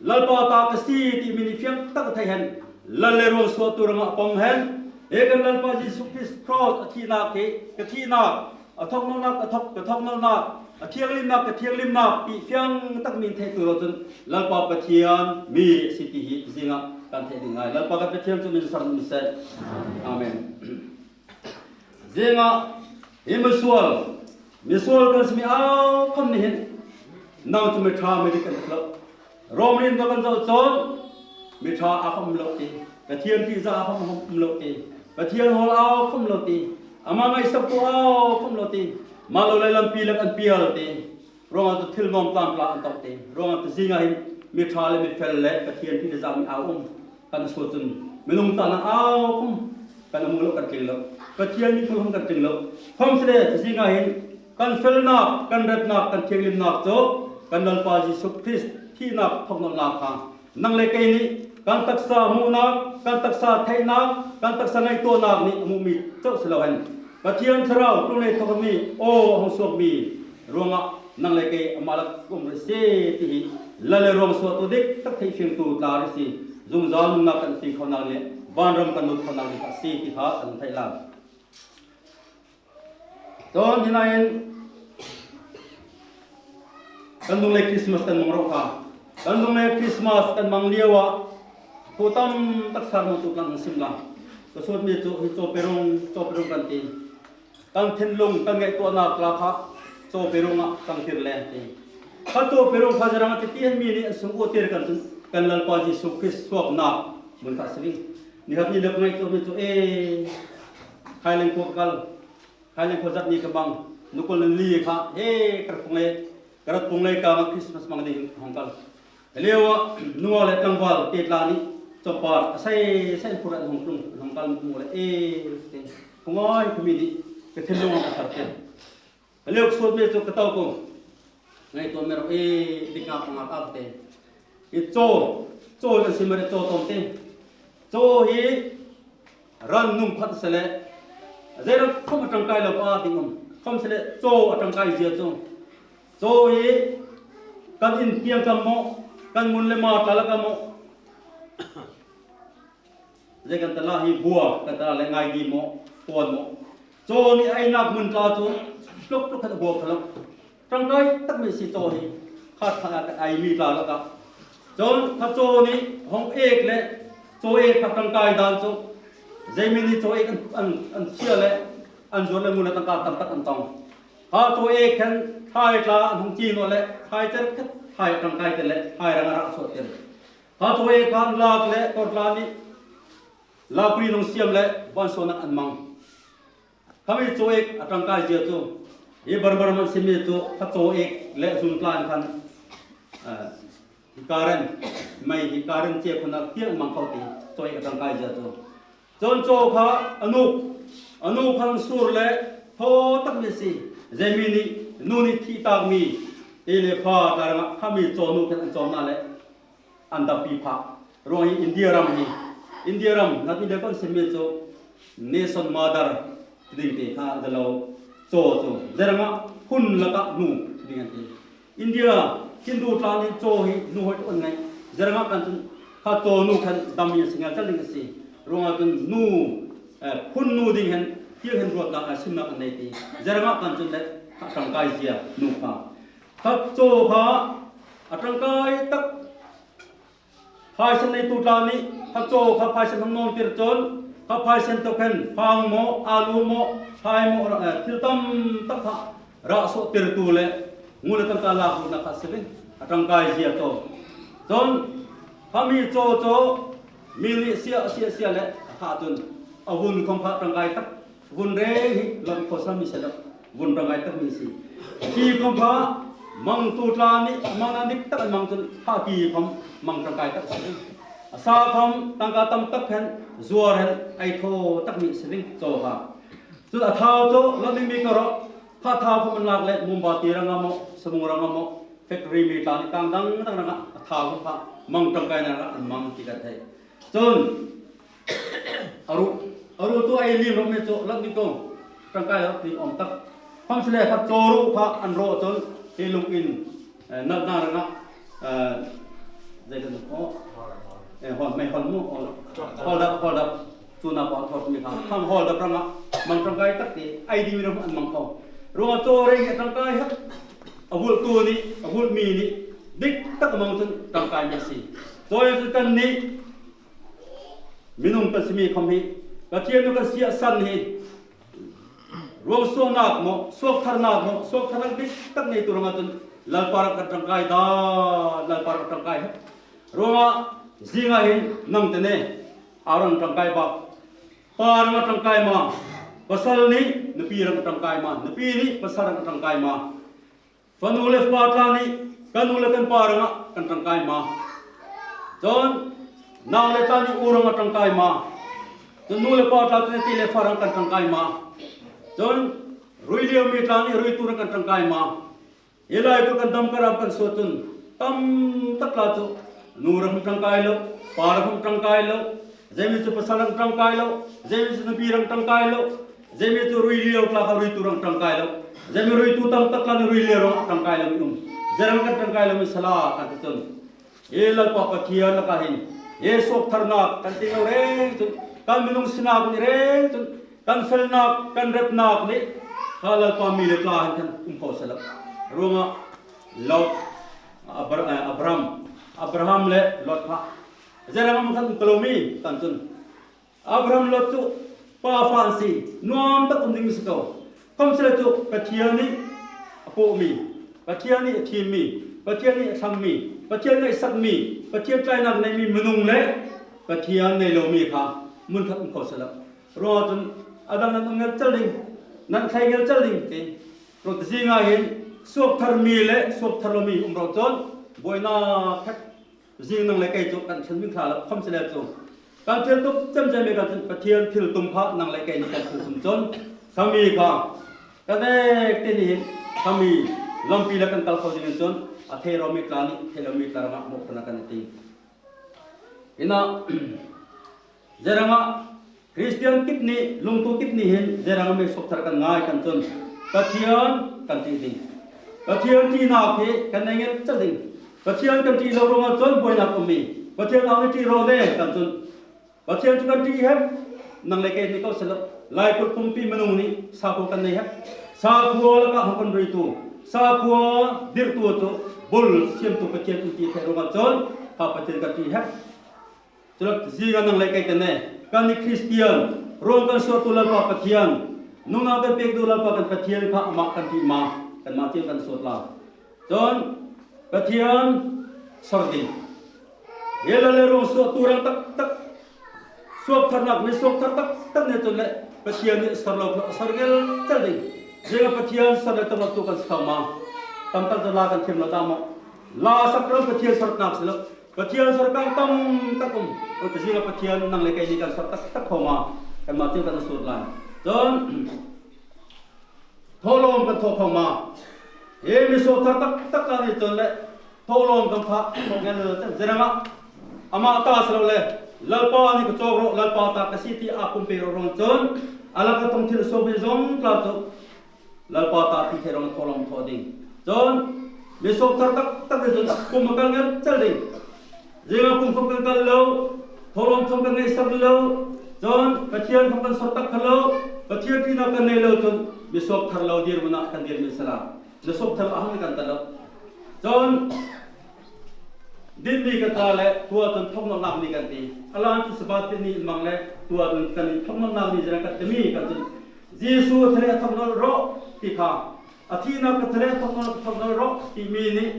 Lalpa ta ka si ti mi nih fiang tak theih hen. Lal leh ruangsuahtu rangah pawm hen. He kan Lalpa Jisu Krist cross a thihnâk hi, ka thihnâk, a thawknawlhnâk, a thawk, ka thawknawlhnâk, a thianghlimnâk, ka thianghlimnâk ti fiang tak mi in theihtu rawh chun Lalpa Pathian mi asi ti hi zing ah kan theih ding ngâi. Lalpa kan Pathian chu min sawm um seh. Amen. Zing ah, hi misual, misual kan si mi âu khawm nih hin, nang chu mi ṭha mi dik kan si lo. Rom nih in kan zauh chun, mi ṭha âu khawm um lo ti, Pathian ṭihzah âu khawm um lo ti, Pathian hâwl âu khawm um lo ti, amah ngaihsaktu âu khawm um lo ti, mah lo le lampi lak an pial ti. Ruangah tu thil nuam tla an tawk ti. Ruangah tu zing ah hin mi ṭha leh mi fel leh Pathian ṭihzah mi âu um. Kan sual chun minung tla na âu khawm kan muh lo kan tling lo. Pathian nih khawm kan tling lo. Khawmsele zing ah hin kan felnâk, kan repnâk, kan thianghlimnâk chu kan Lalpa Jisu Krist thihnâk thawknawlhnâk kha. Nang leh kei nih kan taksa muhnâk, kan taksa theihnâk, kan taksa ngaihtuahnâk nih a muh mi chauh si lo hen. Pathian Thlarau tlûnah thawk mi, aw, a hawng suak mi ruangah nang leh kei amah lak um rih si ti hi. Lal leh ruangsuahtu dik tak theih fiangtu tla rih si. Zungzâl nungnâk kan ting khonâk leh vanram kan lut khonâk ding kha asi ti kha kan theih lai. Chun, hi nâ hin, kan dung leh Christmas kan mang rawh kha. Kan dung leh Christmas kan mang liauah, thu tam tak sâr mawh tu kan sim lai. Ka sut mi chu, hi chaw perung, chaw perung kan ti. Kan thinlung, kan ngaihtuahnâk tla kha, chaw perung ah kan kir le ti. Kha chaw perung kha zei rangah ti hen mi nih an sungkuatir kan chun, kan Lalpa Jisu Krist suaknâk mun kha si ding. Ni khat ni leh ka ngaihtuah mi chu, e, Khaileng khua ka kal. Khaileng khua zat ni ka mang, nukul ni kha, he, ka rat pung lei, ka rat pung lei kângah Christmas mang ding hawng kal. Liauah, nu leh tlangvâl te tla nih, chawpar, a sei, sei phur an hawng tlung, an hawng kal muh le, e, te, khawngâi khawm mi nih, ka thinlung ah ka thar te. Liau ka sut mi chu ka tau ko. Ngaihtuah mi rawh, e, dik ngâk ngâk â ka ti. Hi chaw, chaw kan sim mi rih chaw tawm ti. Chaw hi ran nung phat sele, zei ran khawm a ṭangkâi lo pa ding um. Khawmsele chaw a ṭangkâi zia chu. Chaw hi kan in piang tlam maw, kan mun leh ma tla lakah maw. Zei kan ti lai hi bua, kan ti lai le ngai di maw, puan maw. Chaw nih a einâk mun tla chu, tluk tluk khat a bua kha lo. Ṭangkâi tak mi si chaw hi, khat khat a kan ei mi tla lakah. Chun kha chaw nih hawng êk le, chaw êk kha ṭangkâi dân chu. Zei mi nih chaw êk an, an, an sia le, an zuar le mun ah tangka tam tak an tawng. Kha chaw êk hen, thai tla an hawng chi nawh le, thai cherkhat, thai ṭangkâi ti le, thai rang a rah suah ti. Kha chaw êk kha an lâk le, kawr tla nih, lakri nung siam le, van suan an mang. Kha mi chaw êk a ṭangkâi zia chu, hi barbar man si mi chu, kha chaw êk leh zun tla hen khan, eh, hi current, mei hi current che khun ah tiang mang kho ti, chaw êk a ṭangkâi zia chu. Chun chaw kha a nuk, a nuk khan sur le, thaw tak mi si, zei mi nih, nu nih thih tâk mi, ti le fa tla rangah, kha mi chaw nuk hen an chawm na le, an dampi phah. Ruang hi India ram hi, India ram, nat ni le kan sim mi chu, Nation Mother ti ding te kha, zalo chaw chu. Zeirangah hun lakah nu ti ding an ti. India Hindu tla nih chaw hi nu hâwi tak an ngâi. Zeirangah kan chun kha chaw nu khan dam mi a si ngelchel ding asi. Ruangah chun nu, eh, hun nu ding hen, thil hen ruatnâk, eh, simnâk an nei ti. Zeirangah kan chun le kha ṭangkâi zia nu kha. Kha chaw kha a ṭangkâi tak Phaisen neitu tla nih kha chaw kha phaisen hawng nawngtir chun, kha phaisen tawk hen fâng maw, alu maw, thlai maw, eh, thil tam tak kha rah sawhtirtu le ngun le tangka lâk ruatnâk kha si vin, a ṭangkâi zia chaw. Chun, kha mi chaw chu mi nih siah, siah, siah le a thah chun a vun khawm kha ṭangkâi tak. Vun rêng hi lam khawsam mi si lo, vun ṭangkâi tak mi si. Ki khawm kha mangtu tla nih mang a dik tak an mang chun kha ki khawm mang ṭangkâi tak si. A sa khawm tangka tam tak hen zuar hen ei thaw tak mi si ding chaw kha. Chun a thâu chu lam ding mi ka rawh, kha thâu khawm an lâk le Mombati rangah maw, Samung rangah maw, factory mi tla nih tang dang dang rangah a thâu khawm kha mang ṭangkâi nâk an mang ti kan theih. Chun, a ruh, a ruh chu ei lim rawh mi chu, lat mi ko, ṭangkâi lo ti awm tak. Khawmsele kha chaw ruh kha an rawh chun, hi lung in, eh, nalh na rangah, eh, zei kan, oh, eh, hâwl, mei hâwl mu, oh, hâwl dap, hâwl dap, chu na pa thawt mi kha, kham hâwl dap rangah, mang ṭangkâi tak ti, ei lim rawh an mang ko. Ruangah chaw rêng hi ṭangkâi hep, a vulhtu nih, a vulh mi nih, dik tak a mang chun ṭangkâi mi asi. Chaw chu kan nih, Minung kan si mi khawm hi, Pathian nu kan si a san hi, ruangsuahnâk maw, suaktharnâk maw, suaktharnâk dik tak neitu rangah chun Lalpa rang kan ṭangkâi dâ, Lalpa rang ṭangkâi hep. Ruangah zingah hin nang te ne, a rang ṭangkâi bâk. Pa rang a ṭangkâi ma, pasal nih nupi rang a ṭangkâi ma, nupi nih pasal rang a ṭangkâi ma. Fanu le fa tla nih kan nu le kan pa rangah kan ṭangkâi ma. Chun, nau le tla nih u rang a ṭangkâi ma. Chun, nu le pa tla nih ti le fa rang kan ṭangkâi ma. Chun, rui liau mi tla nih ruitu rang kan ṭangkâi ma. Hi laikulh kan dam kan ram kan suah chun, tam tak tla chu, nu rang ṭangkâi lo, pa rang ṭangkâi lo, Zeimi chu pasal rang ṭangkâi lo, zeimi chu nupi rang ṭangkâi lo, zeimi chu rui liau tla kha ruitu rang ṭangkâi lo, zeimi ruitu tam tak tla nih rui liau rang ṭangkâi lo mi um. Zei rang kan ṭangkâi lo mi sala kan ti chun. Hi Lalpa Pathian lakah hin, hi suaktharnâk kan ti lo rêng chun, kan minung sinâk ni rêng chun, kan felnâk, kan repnâk nih, kha Lalpa mi le tla hen kan um kho sala. Ruangah Lot, Abra-, eh, Abraham, Abraham le Lot kha. Zei rang um khan ka lo mi, kan chun. Abraham Lot chu pa fa an si, nuam tak um ding mi si ko. Khawmsele chu Pathian nih a pawh mi, Pathian nih a thîm mi, Pathian nih a thlang mi, Pathian ngaihsak mi, Pathian tlâinâk nei mi minung le Pathian nei lo mi kha mun khat um kho sala. Ruangah chun a dang nan um ngelchel ding, nan thlei ngelchel ding ti. Ruangah zingah hin suakthar mi le suakthar lo mi um rawh chun buainâk hep Zing nang le kei chu kan thleng mi kha lo khawmsele chu. Kan thiltum chemchemi kan chun Pathian thiltum kha nang le kei nih kan thiltum chun. Kha mi kha. Kan ek ti nih hin. Kha mi. Lampi le kan kal kho ding chun. A thei rawh mi tla nih, thei lo mi tla rangah mawhphurhnâk kan ti. Hinah. Zei rangah Kristian kip nih, lungtu kip nih hin, zei rangah mi suakthar kan ngâi kan chun, Pathian kan ṭih ding. Pathian ṭihnâk hi kan nei ngelchel ding. Pathian kan ṭih lo ruangah chun buainâk um mi. Pathian âu nih ṭih rawh le kan chun. Pathian chu kan ṭih hep. Nang le kei nih ko sela. Laikulh pumpi minung nih sakhua kan nei hep. Sakhua lakah hawng kan ruitu. Sakhua dirhtu chu bul siamtu Pathian kan ti theih ruangah chun, kha Pathian kan ṭih hep. Chu lak zingah nang le kei te ne, kannih Kristian, ruang kan suahtu Lalpa Pathian, nungnâk kan pêktu Lalpa kan Pathian kha amah kan ṭih ma, kanmah tiang kan suah tla. Chun, Pathian sawr ding. Hi lal le ruang suahtu rang tak tak, suaktharnâk mi suakthar tak tak nih chun le, Pathian nih sawr lo, sawr ngelchel ding. Zingah Pathian sawr le tawng lo tu kan si kho ma. Tam tak chu la kan thiam lo ta maw. La sak rang Pathian sawrnâk si lo. Pathian sawr kang tam tak um. Rawh ti zingah Pathian nang le kei nih kan sawr tak tak kho ma. Kanmah tiang kan suah lai. Chun, thawhlâwm kan thawh kho ma. Hi mi suakthar tak tak tla nih chun le, thawhlâwm kan thawh ngelchel. Zei rangah Amah ta silo le, Lalpa nih ka châwk rawh, Lalpa ta ka si ti a pumh pêk rawh ruangah chun, a lak a tawng thil sawm mi zawng tla chu Lalpa ta ti thei ruangah thawhlawm thawh ding. Chun, mi sawk thar tak tak nih chun pumh a kal ngelchel ding. Zing ah pumh khawm kan kal lo, thawhlawm khawm kan ngaihsak lo, chun Pathian khawm kan sawr tak kho lo, Pathian ṭihnâk kan nei lo chun, mi sawk thar lo dîr mun ah kan dîr mi sala. Na sawk thar a hawng kan ta lo. Chun, dinhmi kan tla le, tuah chun thawknawlhnâk ni kan ti. A lân chu Sabbath dinhmi in mang le, tuah chun kan thawknawlhnâk ni zing kan ti mi kan chun. Jisu a thale a thawknawlh rawh ti kha. A thihnâk a thale a thawknawlh, thawknawlh rawh ti mi nih.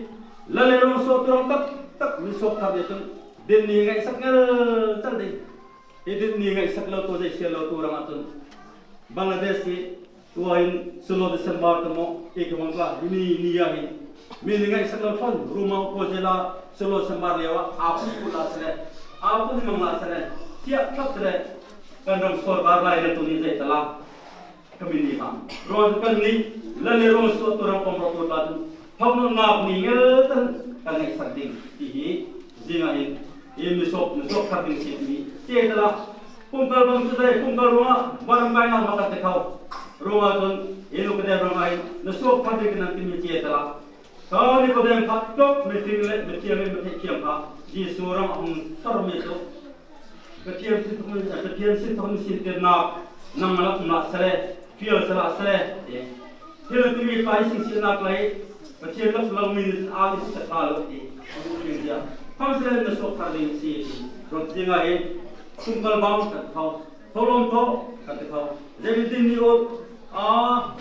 Lal le ruangsuahtu rang tak tak mi sawk thar nih chun. Dinhmi ngaihsak ngelchel ding. Hi dinhmi ngaihsak lo tu, zei sia lo tu ruangah chun. Bangladesh hi Tuah hin, solo December ti maw, e ka mang tla, hi ni, ni ah hin. Mi nih ngaihsak lo thawn, Ruma Upazila, solo December liauah, a pun pun la sele, a pun mang la sele, thiah thap sele, kan ram sawr bar lai rel tu nih zei tla, ka mi ni ha. Ruang kan nih, lal le ruangsuahtu rang pawm rawh tu tla chun, thawknawlhnâk ni ngelchel kan ngaihsak ding, ti hi, zing ah hin, hi mi sawk, mi sawk thar ding si mi, ti tla, Pumh kal bang chu zei, pumh kal ruangah, bar ram kai na ma ka ti kho. Ruangah chun, hi nu ka dem ruangah hin, na sawk thar ding kan ti mi chi tla. Kha ni ka dem kha, tlawk mi ting le, mi thiang le, mi theih thiam kha, Jisu rang a hawng thar mi chu. Pathian sin thawk mi, Pathian sin thawk mi sin tirnâk, nang lak um la sele, fial sala sele, eh. Thil ti mi pai sing sianâk lai, Pathian lak lo mi nih a ti sa tha lo ti. Kham sele na sawk thar ding si ti. Rawt zing ah hin, pumh kal bang kan ti kho. Thawhlawm thawh kan ti kho. Zei mi dinhmi ut. A,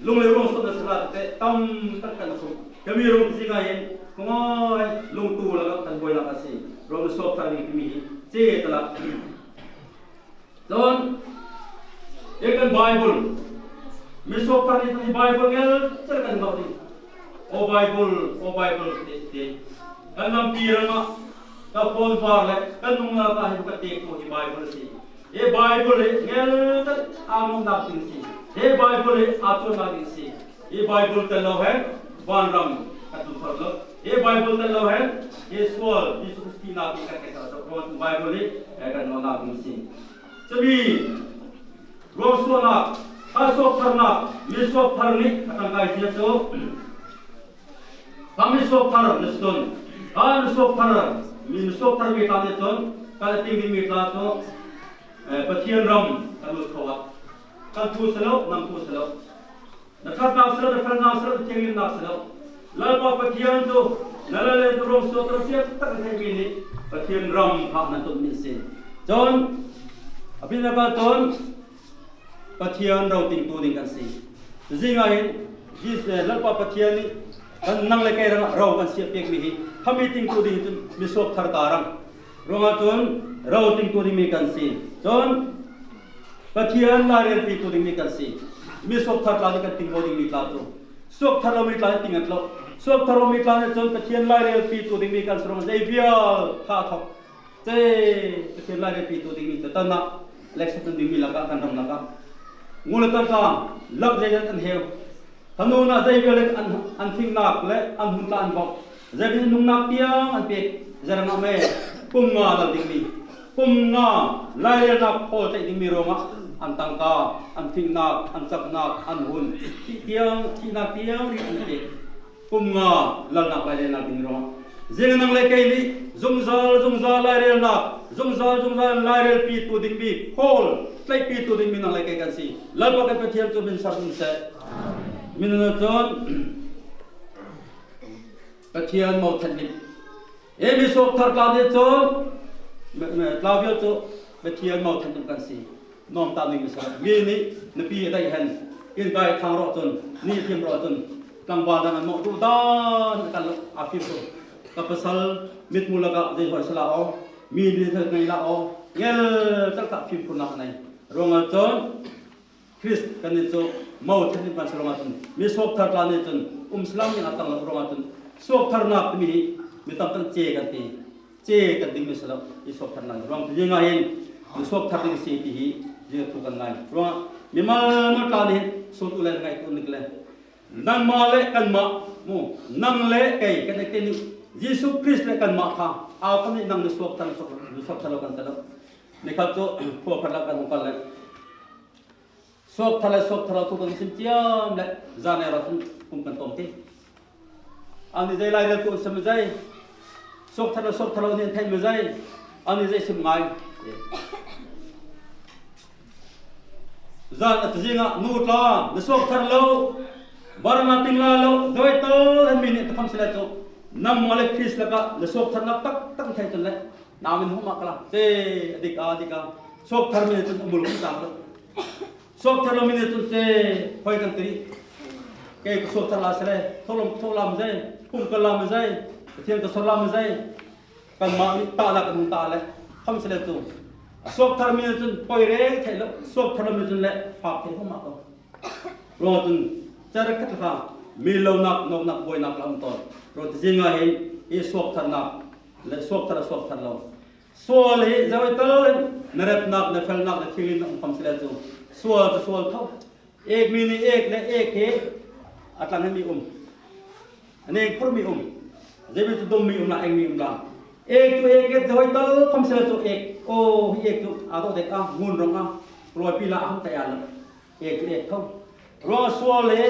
lung le ruangsuah na sala te tam tak kan khum. Ka mi rawt zing ah hin, kung ai, lungtu lakah kan buainâk asi. Rawt na sawk thar ding ti mi hi. Chi tla. Chun, e kan Bible. Mi sawk thar nih chun hi Bible ngelchel kan ngâk ding. O Bible, o Bible, ti, ti. Kan lampi rangah, ka phone var le, kan nungnâk ah hin ka têk tu hi Bible asi. Hi Bible hi ngelchel a ngâknâk ding si. Hi Bible hi a chuannâk ding si. Hi Bible tel lo hen, vanram kan tlung thar lo. Hi Bible tel lo hen, hi sual, Jisu Krist nâk hi kan kei thar lo. Bible hi, eh, kan ngâknâk ding si. Chumi, ruangsuahnâk, kha sawk tharnâk, mi sawk thar nih a tangkai zia chu. Kha mi sawk thar nih chun, kha mi sawk thar, mi, mi sawk thar mi tla nih chun, kan ting ding mi tla chu, eh, Pathian ram kan lut kho a. Kan thu silo, nang thu silo. Na ṭhatnâk silo, na felnâk silo, na thianghlimnâk silo. Lalpa Pathian chu, na lal le tu ruangsuah tu thiang tak na theih mi nih, Pathian ram kha nan tut mi si. Chun, a bî na ka chun, Pathian ro tingtu ding kan si. Zing ah hin, Jis-, eh, Lalpa Pathian nih, kan nang le kei rangah ro kan siah pêk mi hi, kha mi tingtu ding chun, mi sawk thar ta rang. Ruangah chun, ro tingtu ding mi kan si. Chun, Pathian lairêlpitu ding mi kan si. Mi sawk thar tla nih kan ting maw ding mi tla chu. Sawk thar lo mi tla nih ting an tlo. Sawk thar lo mi tla nih chun Pathian lairêlpitu ding mi kan si ruangah zei vial tha thawk. Zei Pathian lairêlpitu ding mi tla tan ah. Election ding mi lakah kan ram lakah. Ngu le tangka, lak zei kan heu. Thanun ah zei vial an, an fingnâk le an hun tla an vawk. Zei vial nungnâk tiang an pêk. Zei rangah me, kum nga lal ding mi. Kum nga lairêlnâk khawl tlaih ding mi ruangah. An tangka, an fingnâk, an chaknâk, an hun. Thih tiang, thihnâk tiang rih an pêk. Kum nga lalnâk lairêlnâk ding mi ruangah. Zing nang le kei nih, zungzâl, zungzâl lairêlnâk, zungzâl, zungzâl lairêlpitu ding mi, khawl tlaihpitu ding mi nang le kei kan si. Lalpa kan Pathian chu min sawr sawm seh. Min na chun, Pathian mo thenhlim. E mi sawk thar tla nih chun, me, me, tla vial chu Pathian mo thenhlim kan si. Nawm ta ning mi sa. Mi nih, na pi a daih hen. In kai thang rawh chun, ni thim rawh chun. Tlangvâl dang an mawh duh dân kan lo a fimkhur. Ka pasal mitmu lakah zei hâwi sala aw. Mi nih zei ngâi la aw. Ngelchel tak fimkhurnâk nei. Ruangah chun, Krist kan nih chu, mo thenhlim kan si ruangah chun, mi sawk thar tla nih chun, um slam nih a tang lo ruangah chun, sawk tharnâk ti mi hi, mi tam tak che kan ti, che kan ding mi si lo, i sawk tharnâk ruang ti zing ah hin, mi sawk thar ding si ti hi, zing thu kan ngâi. Ruangah, mimal mal tla nih, sawt u le ngâi tu nik le. Nangmah le kanmah, mu, nang le kei, kan nih kei nih, Jisu Krist le kanmah kha, Au khawm nih nang na suakthar, suak, na suakthar lo kan ti lo. Nikhat chu khua khat lakah kan hawng kal le. Suakthar le suakthar lo thu kan sim chiam le, zân ei rawh chun kum kan tawm ti. Ani zei lai rel tu sim zei. Suakthar le suakthar lo nih an theih mi zei. Ani zei sim ngai. Zân a tuzing ah nu tla, na suakthar lo. Bar na ting la lo, zei tal hen mi nih ta khawmsele chu. Nangmah le Krist lakah na suaktharnâk tak tak theih chun le. Na min hawng mah ka la. Che, a dik a, a dik a. Suakthar mi nih chun a mul kan tang lo. Suakthar lo mi nih chun che, hâwi kan ti rih. Kei ka suakthar la sele, tho lam, tho lam zei, kum ka lam zei, Pathian ka sawr lam zei. Kanmah nih tah la kan hawng tah le. Khawmsele chu. A suakthar mi nih chun poi rêng theih lo, suakthar lo mi chun le, phâk theih hawng mah ko. Ruangah chun, char khat kha, mi lonâk, nawknâk, buainâk la um tawn. Ruangah tuzing ah hin, i suaktharnâk, le suakthar, suakthar lo. Sual hi zei tal hen, na repnâk, na felnâk, na thil in um khawmsele chu. Sual chu sual tho. Êk mi nih êk le êk hi, a tlang hen mi um. A nêng phur mi um. Zei mi chu dum mi um la, êng mi um la. Êk chu êk, êk zei tal khawmsele chu êk. Aw, hi êk chu, a dawh dek a, ngun rawng a. Ruaipi la a hawng theih a lo. Êk chu êk tho. Ruangah sual le,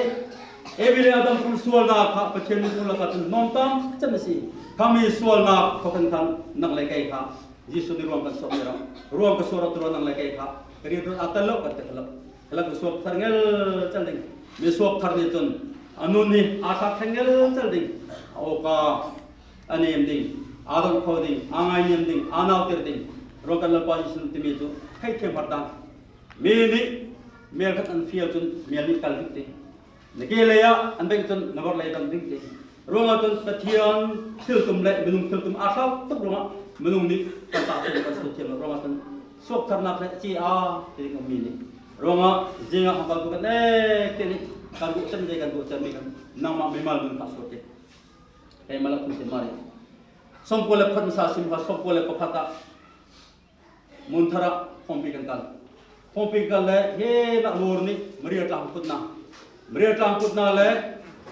Evi le Adam phun sualnâk kha, Pathian mi phun lakah chun nawm tam chem asi. Kha mi sualnâk thawk hen khan, nang le kei kha. Jisu nih ruang kan suak mi rawh. Ruang ka suak rawh tu rawh nang le kei kha. Ka ri tu a tel lo, ka tel lo. Ka la ka suakthar ngelchel ding. Mi suakthar nih chun, a nun nih, a thlâk thleng ngelchel ding. A awka, a nêm ding. A dawngh kho ding. A ngâi nêm ding. A nautir ding. Ruang kan Lalpa Jisu nih ti mi chu. Hei thiam har dan. Mi nih mêl khat an fial chun mêl nih kal ding ti. Na ke lei ah an beng chun na vawr lei dam ding ti. Ruangah chun Pathian thiltum le minung thiltum a thlâu tuk ruangah minung nih kan tah tum kan suak thiam lo. Ruangah chun suaktharnâk le chi a ti ding um mi nih. Ruangah zing ah hawng kal tu kan êk ti nih kan guh chem zei kan guh chem mi kan nangmah mimal nun kha suak ti. Kei ma la thum ti ma ri. Sawmkua le pakhat masa sim kha sawmkua le pakhat ah. Mun thar ah khawmpi kan kal. Khawmpi kal le, he na lur nih Maria tlang kutna. Maria tlang kutna le,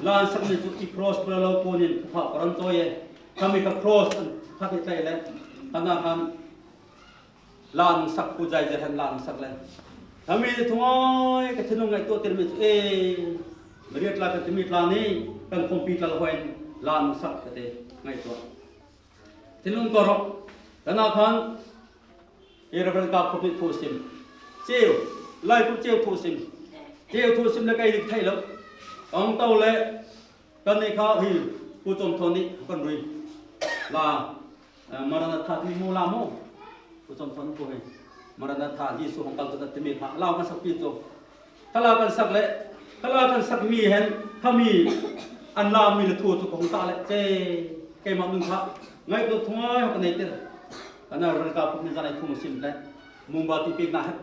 la an sak mi chu i cross pula lo puan in ka phah ka ran chawi e. Kha mi kha cross an khat hi tlai le. Kha na khan la an sak pu zai zai hen la an sak le. Kha mi thungâi ka thinlung ngaihtuah tir mi chu e. Maria tla kan ti mi tla nih, kan khawmpi tla lo hâwi in la an sak ka ti ngaihtuah. Thinlung ko rawh. Ka na khan, i Reverend Kap Khup nih thu sim. Chêu, laikulh chêu thu sim. Chêu thu sim le kei dik theih lo. Ka hawng to le, kan nih kha hi, Pu Chawm Thawn nih kan rui. La, eh, Maranatha ti mi mu la mu. Pu Chawm Thawn pu hi. Maranatha, Jisu hawng kal tu na ti mi kha. La kan sak pi chu. Kha la kan sak le, kha la kan sak mi hen, kha mi an la mi le thu chu ka hawng tah le, che, keimah nun kha, ngaihtuah thungâi hawng ka nei tir. Ka na ran ka puk ni zân ei thu sim le, Mombati pêkna hen,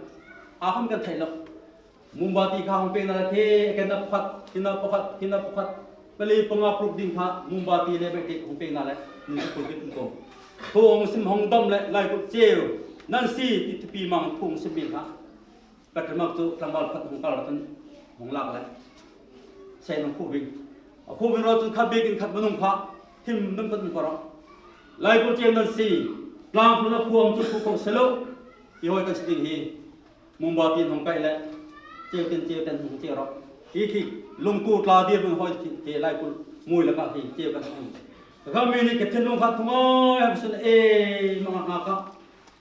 a hawng kan theih lo. Mombati kha hawng pêkna le, the, kena pakhat, kena pakhat, kena pakhat, pali panga paruk ding kha, Mombati le bêk hawng pêkna le, ni chu pulpit um ko. Thu hawng sim hawng dam le, laikulh chêu, Nancy, ti thupi mang thu hawng sim mi kha. Peter mak chu tlangvâl pakhat hawng kal rawh chun hawng lâk le. Sên hawng khu ving. A khu ving rawh chun kha bêk in khat minung kha. Thim dum khat minung kha rawh. Laikulh chêu Nancy. Tlangpui na phuam chu khu kho silo. I hâwi kan si ding hi. Mombati hawng kaih le. Chêu ten chêu ten hawng chêu rawh. Hi khi lungtu tla dir min hâwi khi laikulh mui lakah khi chêu kan si ding. Kha mi nih ka thinlung kha thungâi hak sun e mangak ngak a.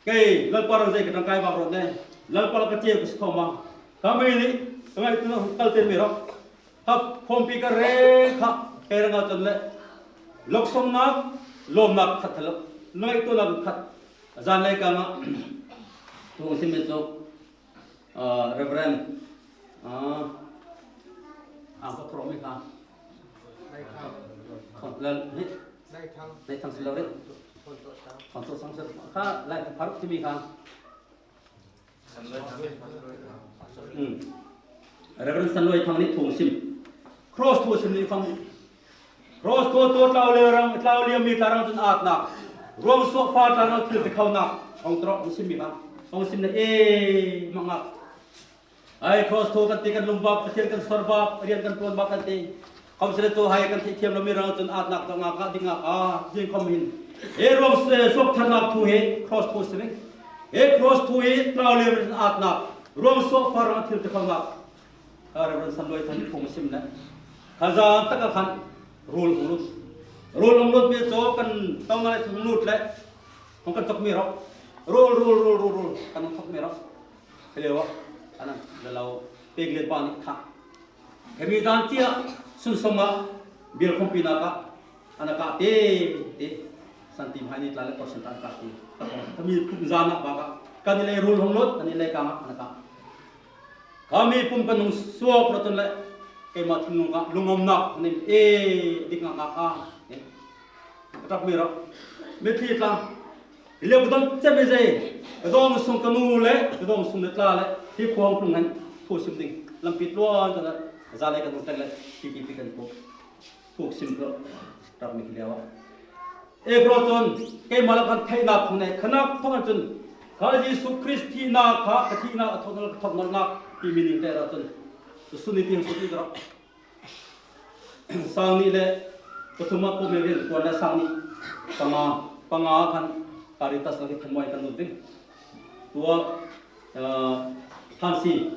Kei, Lalpa rang zei ka tangkai bâk rawh ne. Lalpa ka chêu ka si khawm a. Kha mi nih, ka ngaihtuah kal tir mi rawh. Kha khawmpi ka rêng kha, kei rangah chun le. Lawksawngnâk, lâwmnâk khat theih lo. Ngaihtuahnâk khat. Zân leikâng ah. Thu hawng sim mi chu. Ah, Reverend. Ah, ah, ka thawk mi kha. Thon, lal, hi? Nei thang si lo rih. Thon to sang sir. Kha, lai, paruk ti mi kha. Hmm. Reverend San Loi Thang nih thu hawng sim. Cross thu sim ni khawm. Cross thu chu tlâu liau rang, tlâu liau mi tla rang chun âtnâk. Ruangsuah fa tla rang thil ti khonâk. Hawng tro, hawng sim mi kha. Hawng sim na e, mangak. Ai, cross thu kan ti kan lum bâk, Pathian kan sawr bâk, rian kan ṭuan bâk kan ti. Khawmsele chu hai kan theih thiam lo mi rang chun âtnâk tawh ngak a, ding ngak a, zing khawm hin. He ruang suak, suaktharnâk thu hi cross thu si vek. He cross thu hi tlâu liam rin âtnâk, ruangsuah fâr ah thil ti khonâk. Kha Reverend Sanluaithan phung sim le, kha zân tak ah khan rul hawng lût. Rul hawng lût mi chu kan tawng le hawng lût le, hawng kan chawk mi rawh. Rul, rul, rul, rul, rul, kan hawng chawk mi rawh. Kha liauah, anang, lalo, pêk lian pa nih kha. Khami zân chiah, sun sawng ah, bial khawmpinâk ah, an kah tê, tê. Santim hai ni tla le, percent an kah tê. Khami zân ah bâk ah, kan i lei rul hawng lût, kan i lei kâng ah, an kah. Khami pum kan hawng suak rawh chun le, keimah thinlung ah, lungawmnâk, nih, ê, dik ngâk ngâk a, ê. Ka ṭap mi rawh. Mitthli tla. Hi liau ka dawng chem hi zei. Ka dawngsung ka nu le, ka dawngsung le tla le. Hi khuang tlung hen. Thu sim ding. Lampi tluan ka na. Zâlei kan hawng tleng le. Hi ki pi kan puk. Puk sim tlo. Ṭap mi hi liau ah. Ê, ka rawh chun. Keimah lakah kan theihnâk khawng nei. Khanâk thawk chun. Kha Jisu Krist thihnâk kha. Ka thihnâk a thawk nawlh, ka thawk nawlhnâk. Hi mi ning te rawh chun. Ka sun ni ti hawng sun ni ka rawh. Sâng nih leh pathum ah kawhmi rianṭuan le sâng nih panga, panga khan Caritas lakah kan muai kan lut ding. Tuah, ah, Thansi.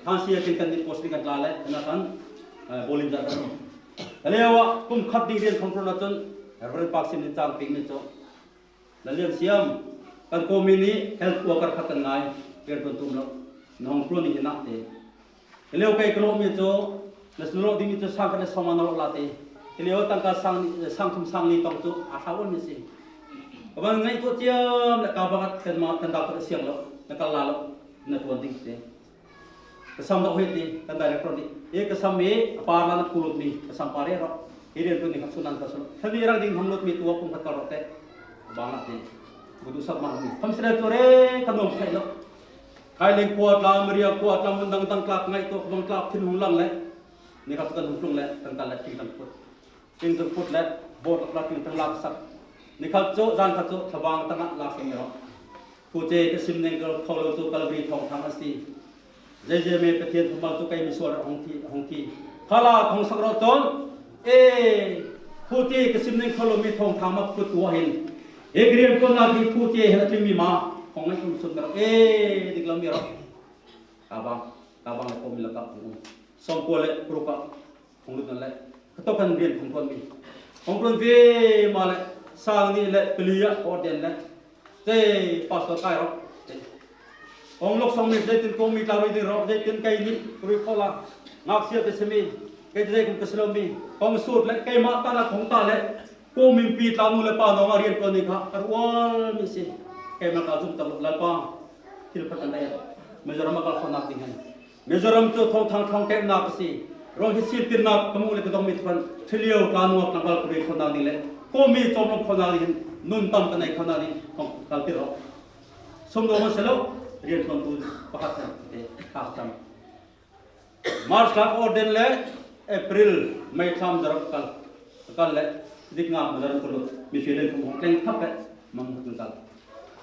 Thansi ah kin kan nih post ding kan tla le, kan ah kan, ah, volunteer kan um. Kha liauah kum khat ding rian khawng ṭuan ah chun, Reverend Park Sim nih chang pêk mi chu. Na lian siam, kan kawhmi nih health worker khat kan ngâi, rianṭuantu um lo, na hawng ṭuan nih hi na tê. Kha liau kei ka lâwh mi chu, na lâwh ding mi chu sâng khat leh sâwmnga na lâwh lai tê. Kha liau tangka sâng, sâng thum sâng li tawng chu a ṭha ual mi asi. Ka van ngaihtuah chiam le ka bâk ah kanmah kan doctor a siang lo, na kal lai lo, na ṭuan ding tê. Ka sam dawh hi ti, kan director nih. Ê, ka sam hi, a pâr la na phu lût mi, ka sam pâr rawh. Hi rianṭuan nih kha sun nan ka sun. Thla nih rang ding hawng lût mi tuah kum khat kal rawh tê. Bang ah ti. Ka duh sak mah mi. Kham sele chu re, ka nuam thei lo. Khaileng khua tla, Maria khua tla, mun dang dang tla, ngaihtuah ka bang tla, thin hawng lang le. Ni kha chu kan hawng tlung le, kan kal le, ting tang put. Ting tang put le, bawr lak lak ting tang lak sak. Ni khat chu, zân khat chu, thlavâng tang ah lak sak mi rawh. Thu che ka sim neng kho lo chu Calvary thâwngthâng asi. Zeizeme Pathian thumal chu kei misual ah hawng thi, hawng thi. Kha lak hawng sak rawh chun, ê, thu che ka sim neng kho lo mi thâwngthâng ma kut tuah hin. Ê, ka rianṭuannâk hi thu che hen a tling mi ma, hawng ngaih um sun mi rawh. Ê, dik lo mi rawh. Ka bang, ka bang le kawhmi lakah hawng um. Sawmkua leh paruk ah. Hawng lût nan le, ka tawk hen rian hawng ṭuan mi. Hawng ṭuan ve ma le, sâng nih leh pali ah ka ordain le. Zei pastor kai rawh. Hawng lawksawng mi, zeitin kawhmi tla rui ding rawh, zeitin kei nih ka rui khawh lai. Ngâksial ka si mi, kei zei kum ka si lo mi. Hawng sût le, keimah tla na hawng ta le. Kawhmi mipi tla nu le pa nâwng ah rianṭuan nih kha, ka rual mi asi. Keimah ka zumh tak lo, Lalpa. Thil khat kan dei. Mizoram ah kal khonâk ding hen. Mizoram chu thâwngthâng thâwngkêmhnâk asi. Ruang hi sîntirnâk ka muh le ka dawng mi thu khan, ṭhaliau tla nung ah tlangval ka rui khonâk ding le, kawhmi châwmlawm khonâk ding hin, nun tam ka nei khonâk ding, hawng kaltir rawh. Sum dawng asi lo, rianṭuantu pakhat hen, eh, thâk tam. March thla ka ordain le, April, May thla Mizoram ka kal. Ka kal le, dik ngâk Mizoram ka lût. Mi feeling kum hawng tleng thap le, mang hawng kal.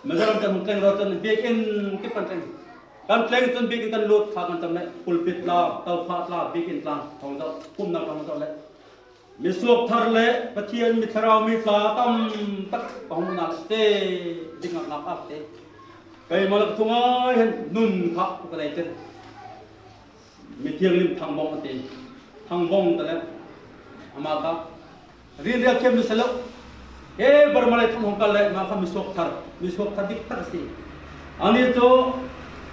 Mizoram te hawng tleng rawh chun biakin kip kan tleng. Kan tleng chun biakin kan lût, thla kan cham le, pulpit tla, tophah tla, biakin tla, hawng zauh, kumnâk hawng zauh le. Mi suak thar le, Pathian mi thlarau mi tla tam tak ka hawng na le, dik ngâk ngâk âk tê. Keimah le ka thungâi hen nun kha ka nei tê. Mi thianghlim Thangbawng a ti. Thangbawng ta le. Amah kha. Rin riak thiam mi si lo. He Burma lei thawng hawng kal le, amah kha mi suak thar. Mi suak thar dik tak asi. Ani chu,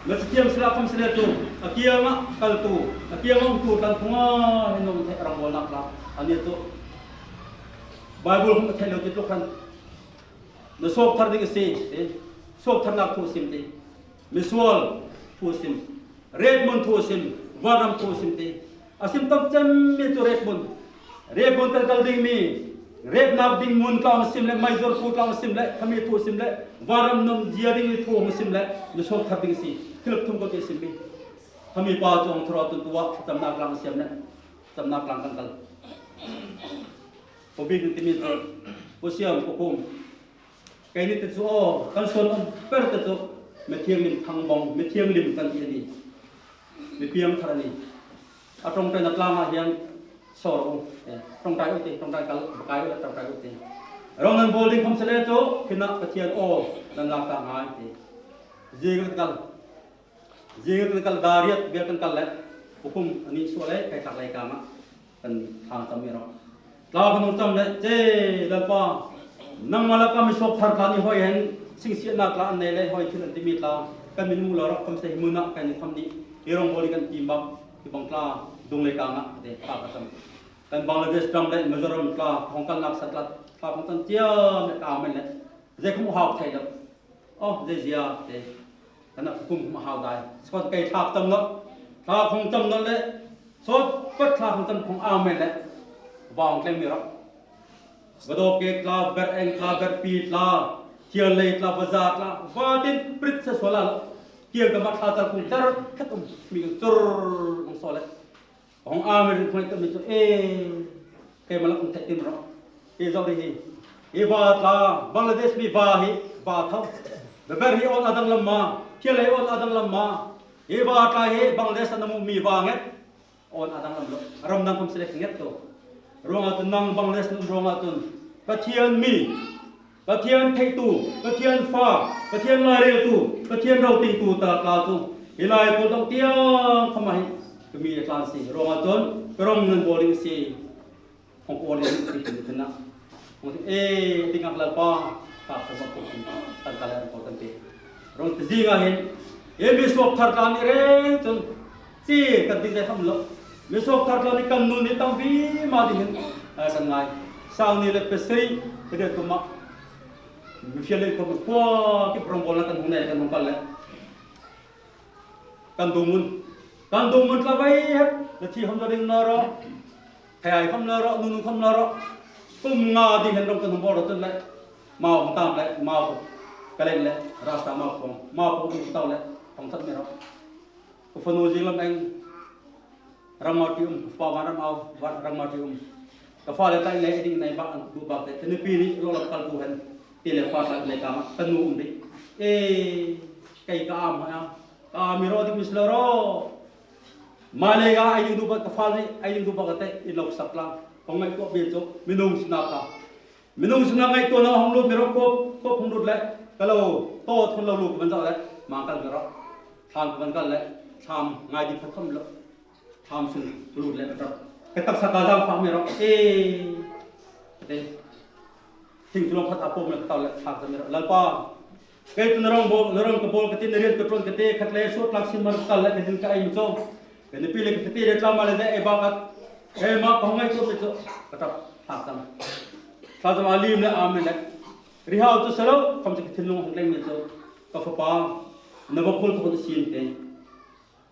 mi thiam si lo khawm si le chu. A kiang ah kaltu. A kiang ah umtu tla thungâi hen nung thei rang bâwlnâk la. Ani chu. Bible hawng ka theih lo ti tluk khan. Na suak thar ding asi. Eh. Suak tharnâk thu sim ti. Misual thu sim, rêt mun thu sim, vanram thu sim ti. A sim tam chem mi chu rêt mun. Rêt mun kan kal ding mi, rêtnâk ding mun tla hawng sim le, maizawr thu tla hawng sim le, khami thu sim le, vanram nung zia ding mi thu hawng sim le, na suak thar ding asi. Thil thum ko ti sim mi. Khami pa chu hawng thura tun tuah, chamnâk tla hawng siam le, chamnâk tla kan kal. Ko bik ti mi chu, ko siam, ko kum. Kei nih ti chu aw, kan sual um per ti chu, mi thianghlim Thangbawng, mi thianghlim kan ti a ni. Mi piang thar a ni. A ṭawngṭaina tlâng ah hian sawr um. Eh, ṭawngṭai u ti, ṭawngṭai kal, kai u le ṭawngṭai u ti. Rang nan bawl ding khawmsele chu, khinah Pathian aw nan lak ta ngai ti. Zing kan kal. Zing kan kal, dariat vel kan kal le. Hukum ani suah le, kai tak leikângah kan thlangcham mi rawh. Tla kan hawng cham le, che Lalpa, nangmah lakah mi suak thar tla nih hâwi hen, singsiatnâk tla an nei le, hâwi thil an ti mi tla kan min muh lo rawh, khawmsele hi mun ah kan ni khawm nih, hi rang bawl ding kan ti bak, hi bang tla dung leikângah, te tla ka cham. Kan Bangladesh ram le Mizoram tla, hawng kalnâk sa tla, tla hawng cham chiam le ka men le. Zei khawm hâwi thei lo. Aw, zeizia te. Kanah hukum khawm hâwi dai. Sawt kei thlak cham nawlh. Thlak hawng cham nawlh le. Sawt pat thlak hawng cham khawng amen le. Vang tleng mi rawh. Vadawk kek tla, ber eng tla, ber pi tla. Thial lei tla, vaza tla. Vatin prit sa sual lo. Kiang ka mat tla char khawng char khat um. Mi kan chur hawng sual le. Hawng amen khawng tum mi chu, e, keimah lakah hawng theih tim rawh. E, zo ri hi. E, va tla, Bangladesh mi va hi, va tho. Beber hi awn a danglam ma, thial hi awn a danglam ma. E, va tla hi, Bangladesh ah na muh mi va nget. Awn a danglam lo. Ram dang khawmsele nget tu. Ruangah chun nang Bangladesh na um ruangah chun. Pathian mi. Pathian theihtu, Pathian fa, Pathian lâirêltu, Pathian rotingtu ta tla chu. Hi laikulh dawngh tiang khawm ah hin ka mi a tlan si. Ruangah chun ka rang nan bawl ding si. Hawng ka awn ding si ti khin ah. Hawng ti, e, ding ang Lalpa, ka ka bawk kan kan ka le ko kan ti. Rang ti zing ah hin. E mi suak thar tla nih rêng chun. Chi kan ti zei khawm lo. Mi suak thar tla nih kan nun nih tang vima ding hen, eh, kan ngâi. Sâng nih leh pasarih ka dêt kum ah. Mi fial le kum khua ki prong bawlnâk kan hawng nei kan hawng kal le. Kan dungmun. Kan dungmun tla vei hep. Na thi khawm lo ding na rawh. Thei ai khawm lo rawh, nun khawm lo rawh. Kum nga ding hen rang kan hawng bawl rawh chun le. Mau hawng tam le, mau ka leng le, rasta mau khawng. Mau khawng tau le, hawng sat mi rawh. Ka fanu zing lam eng. Rangmâti um, ka fa van ram au, van rangmâti um. Ka fale tla le ding nei bak an duh bak te, te nupi nih lo lam kal tu hen. Ti le fa tla leikângah, ka nu um dih. E, kei ka am ha, ka am mi rawh dik mi si lo rawh. Mâi leikâ ei ding duh bak, ka fale ei ding duh bak te, i lo sak tla. Ka ngâi ko bi chu, minung sinâk kha. Minung sinâk ngaihtuahna hawng lût mi rawh, kawp, kawp hawng lût le, ka lo, tawt hawng lo lût ka van zauh le, ma kal mi rawh. Thlam ka van kal le, thlam ngâi dih phat khawm lo. Thlam sung ka lût le ka ṭap. Ka taksa ka zang fak mi rawh. E, te. Thing tlung khat a pawm le ka tau le thlak zam mi rawh. Lalpa. Kei chu na rang bawl, na rang ka bawl ka ti, na rian ka ṭuan ka ti, khat le suak tlak sin mar ka kal le ka hin ka ei mi chu. Ka nupi le ka fate le tla ma le zei ei bak at. Keimah ka hawng ngaihtuah mi chu. Ka ṭap thlak zam. Thlak zam a lim le amen le. Rihau chu selo, khawm chu ka thinlung hawng tleng mi chu. Ka fapa. Na vawk hul ka hun a sin te.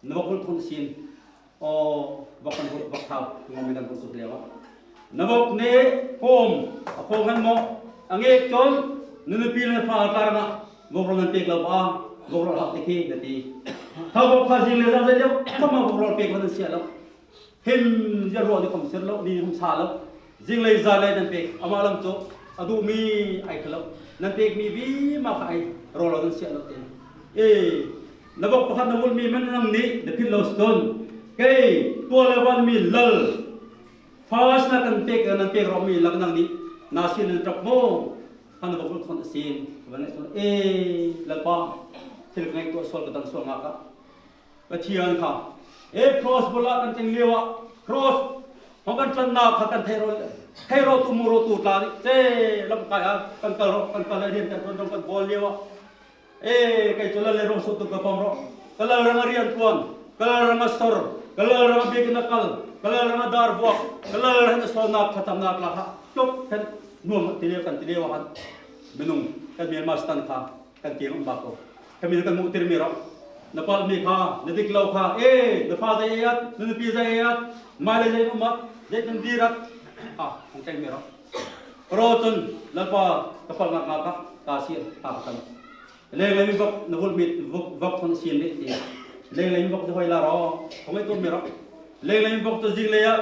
Na vawk hul thawnh a sin. Aw, vawk kan hul, vawk thau, ngawm kan hul suk liau ah. Na vawk nih kawm, a khawng hen maw, a ngêk chun, na nupi le na fa tla rangah, vawk rawl nan pêk lo ba, vawk rawl hak ti khi, na ti. Tha vawk kha zing le zan zan liau, tha ma vawk rawl pêk nan siah lo. Him zia ruah ni khawm sir lo, ni khawm sa lo. Zing lei zan lei nan pêk, amah lam chu, a duh mi ei kha lo. Nan pêk mi vima kha ei, rawl lo nan siah lo ti. E, na vawk pakhat na vulh mi man nang nih, na philh lo si chun. Kei, tual le van mi lal. Fa sinah kan pêk, nan pêk rawh mi lak nang nih. Na sin nan ṭap maw. Kha na vawk vulh thawnh a sin. Van ngaihtuah, e, Lalpa. Thil ka ngaihtuah sual ka dang sual ngâk ah. Pathian kha. E cross bul ah kan tling liau ah. Cross. Hawng kan tlannâk kha kan theih rawh. Theih rawh tu mu rawh tu tla nih. Che lam kai ah. Kan kal rawh. Kan kal ah rian kan ṭuan rawh kan bawl liau ah. E kei chu lal le rawh sawt tu ka pawm rawh. Ka lal rang ah rian ṭuan. Ka lal rang ah sawr. Ka lal rang ah biakin ah kal. Ka lal rang ah dâr vuak. Ka lal rang ah sawrnâk kha chamnâk tla kha. Tluk hen nuam ti liau kan ti liau ah khan. Minung kan Myanmar Satan kha. Kan ti ngam bak ko. Kha mi kan muh tir mi rawh. Na pal mi kha, na dik lo kha. E, na fa zei ei at, na nupi zei ei at. Mâi le zei um at, zei nan dir at. Ha, hawng tleng mi rawh. Ka rawh chun, Lalpa, ka pal ngâk ngâk kha, ka si, ka ka tan. Leng lei mi vawk, na vulh mi, vawk, vawk thawnh a sin dih ti. Leng lei mi vawk chu hâwi la rawh. Hawng ngaihtuah mi rawh. Leng lei mi vawk chu zing lei ah.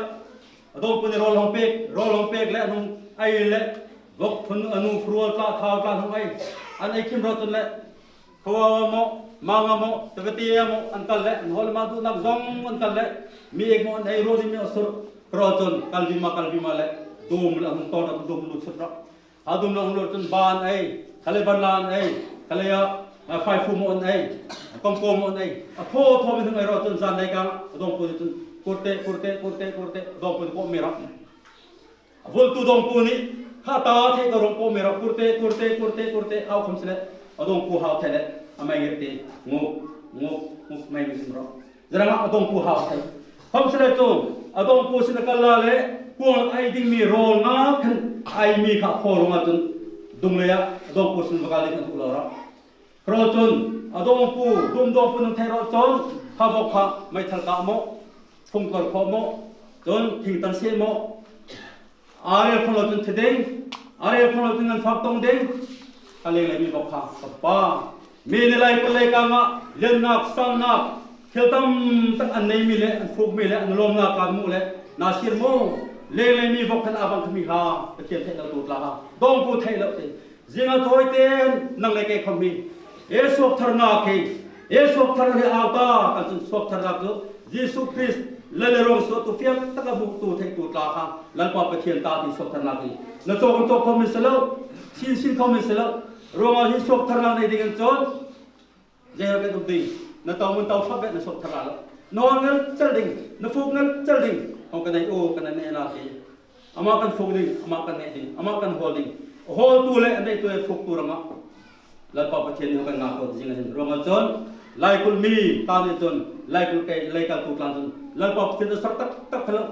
A dawngpui nih rawl hawng pêk, rawl hawng pêk le, an hawng ei le, vawk phun a nu furual tla, thau tla an hawng ei. An ei khim rawh chun le, Khawau ah maw, Mang ah maw, Tavate ah maw, an kal le, an hâwl ma duhnâk zawng an kal le, mi ek maw, an ei rawh nih mi a sur, ka rawh chun, kal vima, kal vima le, dum le, an hawng tawng rawh, dum lut sut rawh. A dum lo lo chun ban ei, khalei ban lan ei, khalei a, a fai fu mo ei, kawm ko mo ei. A thaw thaw mi thang ei rawh chun zan leikâng a dawngpu nih chun kurte, kurte, kurte, kurte, a dawngpu nih kawh mi rawh. A vultu dawngpu nih kha ta thei ka rawh kawh mi rawh, kurte, kurte, kurte, kurte, au khawmsele, a dawngpu hau thei le, a mei ngir ti, nguk, nguk, nguk, mei ngir rawh. Zeiruangah a dawngpu hau thei. Khawmsele chu, a dawngpu sin a kal la le, kuang ei ding mi rawl nga khan ei mi kha khaw ruangah chun, dung lei ah a dawngpu sin va kal ding khan tuh lo rawh. Khaw chun, a dawngpu, dum dawngpu nan thei rawh chun, kha vawk kha meithal kah maw, fungkar khawh maw, chun thingtan seh maw, a rel khawm lo chun thi ding, a rel khawm lo chun ngan fak tawng ding. A lenglei mi vawk kha, ka pa. Mi nih laikulh leikâng ah, liannâk, sângnâk, thil tam tak an nei mi le, an fuk mi le, an lâwmnâk kan muh le, na sir maw. Lenglei mi vawk khan a bang kha mi ha, Pathian theih lo tu tla ha. Dawngpu theih lo ti. Zingah chawi ten nang le kei khawm hi. E suaktharnâk hi. E suakthar hi au ta, kan chun suaktharnâk chu Jisu Krist, Lal le ruangsuahtu fiang tak a hmuhtu theihtu tla kha Lalpa Pathian ta ti suaktharnâk hi. Na chawk an chawk khawm mi si lo, sin sin khawm mi si lo. Ruangah hi suaktharnâk nei ding hen chun, zei hâwi kan um ding, na tau mun tau thap bek na suakthar lai lo. Na hâwl ngelchel ding, na fuk ngelchel ding. Hâwi kan nei u, kan nei na ti. Amah kan fuk ding, amah kan neih ding, amah kan hâwl ding. Hâwltu le a neihtu le fuktu rangah Lalpa Pathian nih hâwi kan ngâk ko zing a hin. Ruangah chun, laikulh mi tla nih chun, laikulh kei, leikaltu tla chun, Lalpa Pathian a sak tak tak kho lo.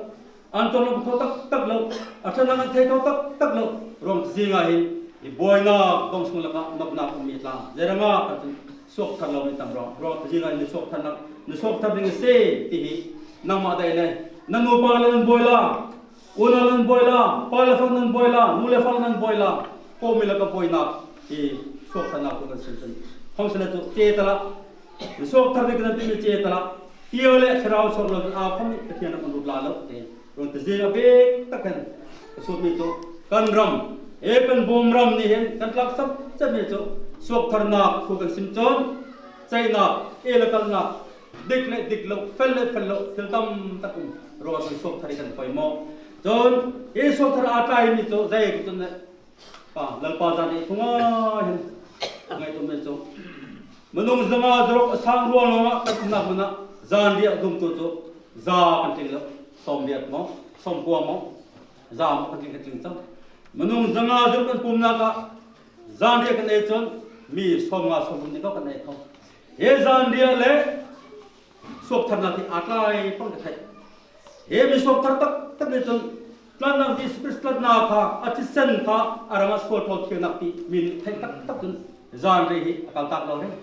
An chawng lo kho tak tak lo. A ṭhat nang an thei kho tak tak lo. Ruang zing a hin, i buainâk dawngsung lakah nawknâk um mi tla. Zeirangah kan chun suakthar lo mi tam rawh. Ruang zing a hin, na suakthar nang, na suakthar ding asi ti hi. Nangmah dei le, na nu pa le nan buai la. Unau nan buai la, pa le fa nan buai la, nu le fa nan buai la, ko mi lakah buainâk hi suaktharnâk thu kan sim chun. Khawmsele chu che ta la, suakthar ding kan ti mi che ta la, ti le thlarau suak lo chun a khawm nih Pathian ram an rut lai lo ti. Ruang ti zing a bîk tak hen ka sut mi chu kan ram, e kan bawm ram nih hen kan tlâk sap chem mi chu suaktharnâk thu kan sim chun, cheinâk, e le kalnâk, dik le dik lo, fel le fel lo, thil tam tak um. Ruangah chun suakthar hi kan poimaw. Chun, hi suakthar a tlai mi chu, zei chun le, pa, Lalpa zân riah thungâi hen, ngâi tum mi chu. Minung zanga zaruk a sâng ruang ruangah kan umnâk mun ah, zân riah dum tu chu, za kan tling lo, sâwmriat maw, sâwmkua maw, za maw kan tling kan tling chu. Minung zanga zaruk kan pumnâk ah, zân riah kan ei chun, mi sâwmnga sâwmruk nih kho kan ei kho. Hi zân riah le suaktharnâk hi a tlai pang ka theih. Hi mi suakthar tak tak nih chun, tlânnâk Jisu Krist tlânnâk kha, a thisen kha, a rangah sual ṭhâwl thiangnâk ti mi nih theih tak tak chun, zân riah hi a kal tâk lo rih.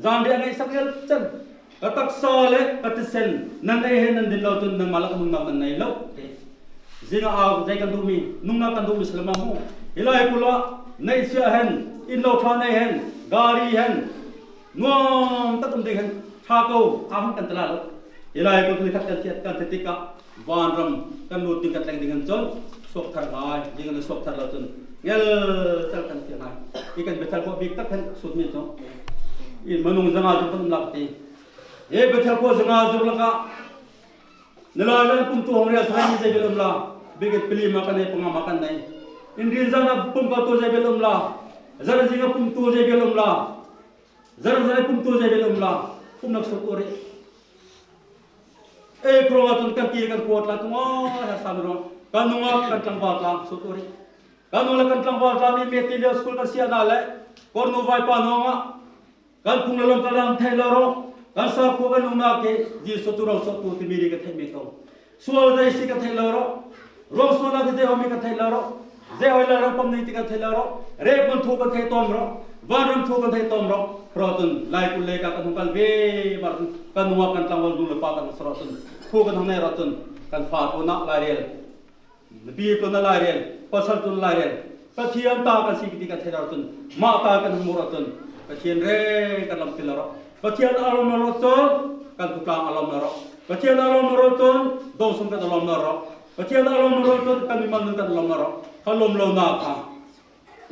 Zân riah a ngaihsak ngelchel. Ka taksa le ka thisen nan ei hen nan din lo chun nangmah lakah nungnâk nan nei lo. Zing a au zei kan duh mi, nungnâk kan duh mi si lo ma mu. Hi laikulh ah, neih siah hen, in lo ṭha nei hen, gari hen, nuam tak um ding hen, ṭha ko, a hawng kan ti lai lo. Hi laikulh ni khat kan thiat, kan thi tikah, vânram kan lût ding kan tleng ding hen chun, suakthar ngâi, zing a na suakthar lo chun, ngelchel kan thiah ngâi. Hi kan Bethel khua bîk tak hen sut mi chu. Hi minung zanga zaruk kan um lâk ti. Hi Bethel khua zanga zaruk lakah, na lai lai pumtu hawng rial sa mi zei vel um la, bikin pali ma kan nei, panga ma kan nei. Inrin zân ah pumtu zei vel um la, zân zing ah pumtu zei vel um la, zân zân ah pumtu zei vel um la, pumnâk sut u rih. Ei, kruangah chun kan ti kan khua tla tungah, ha sâm rawh, kan nungak kan tlangvâl tla sut u rih. Kan nung le kan tlangvâl tla nih mê ti liau school kan siah na le, kawrnu vâipa nungah, kan phung le lam kan lam theih lo rawh, kan sakhua kan nungnâk hi, Jisu chu ruangsuahtu ti mi nih kan theih mi ko. Sual zei asi kan theih lo rawh, ruangsuahnâk hi zei hâwi mi kan theih lo rawh, zei hâwi Lalram pawm ning ti kan theih lo rawh, rêk mun thu kan theih tâwm rawh, vânram thu kan theih tâwm rawh. Khrih chun laikulh leikâ kan hawng kal vima chun, kan nungak kan tlangvâl nu le pa kan si rawh chun, thu kan hawng nei rawh chun, kan fa tlûnah lâirêl. Nupi tlûnah lâirêl, pasal tlûnah lâirêl, Pathian ta kan si ti kan theih lo rawh chun, mah ta kan muh rawh chun, Pathian rêng kan lâwm ti lo rawh. Pathian a lâwm lo rawh chun, kan thu tlâng a lâwm lo rawh. Pathian a lâwm lo rawh chun, dâwngsung kan lâwm lo rawh. Pathian a lâwm lo rawh chun, kan mimal nun kan lâwm lo rawh. Kan lâwm lonâk kha.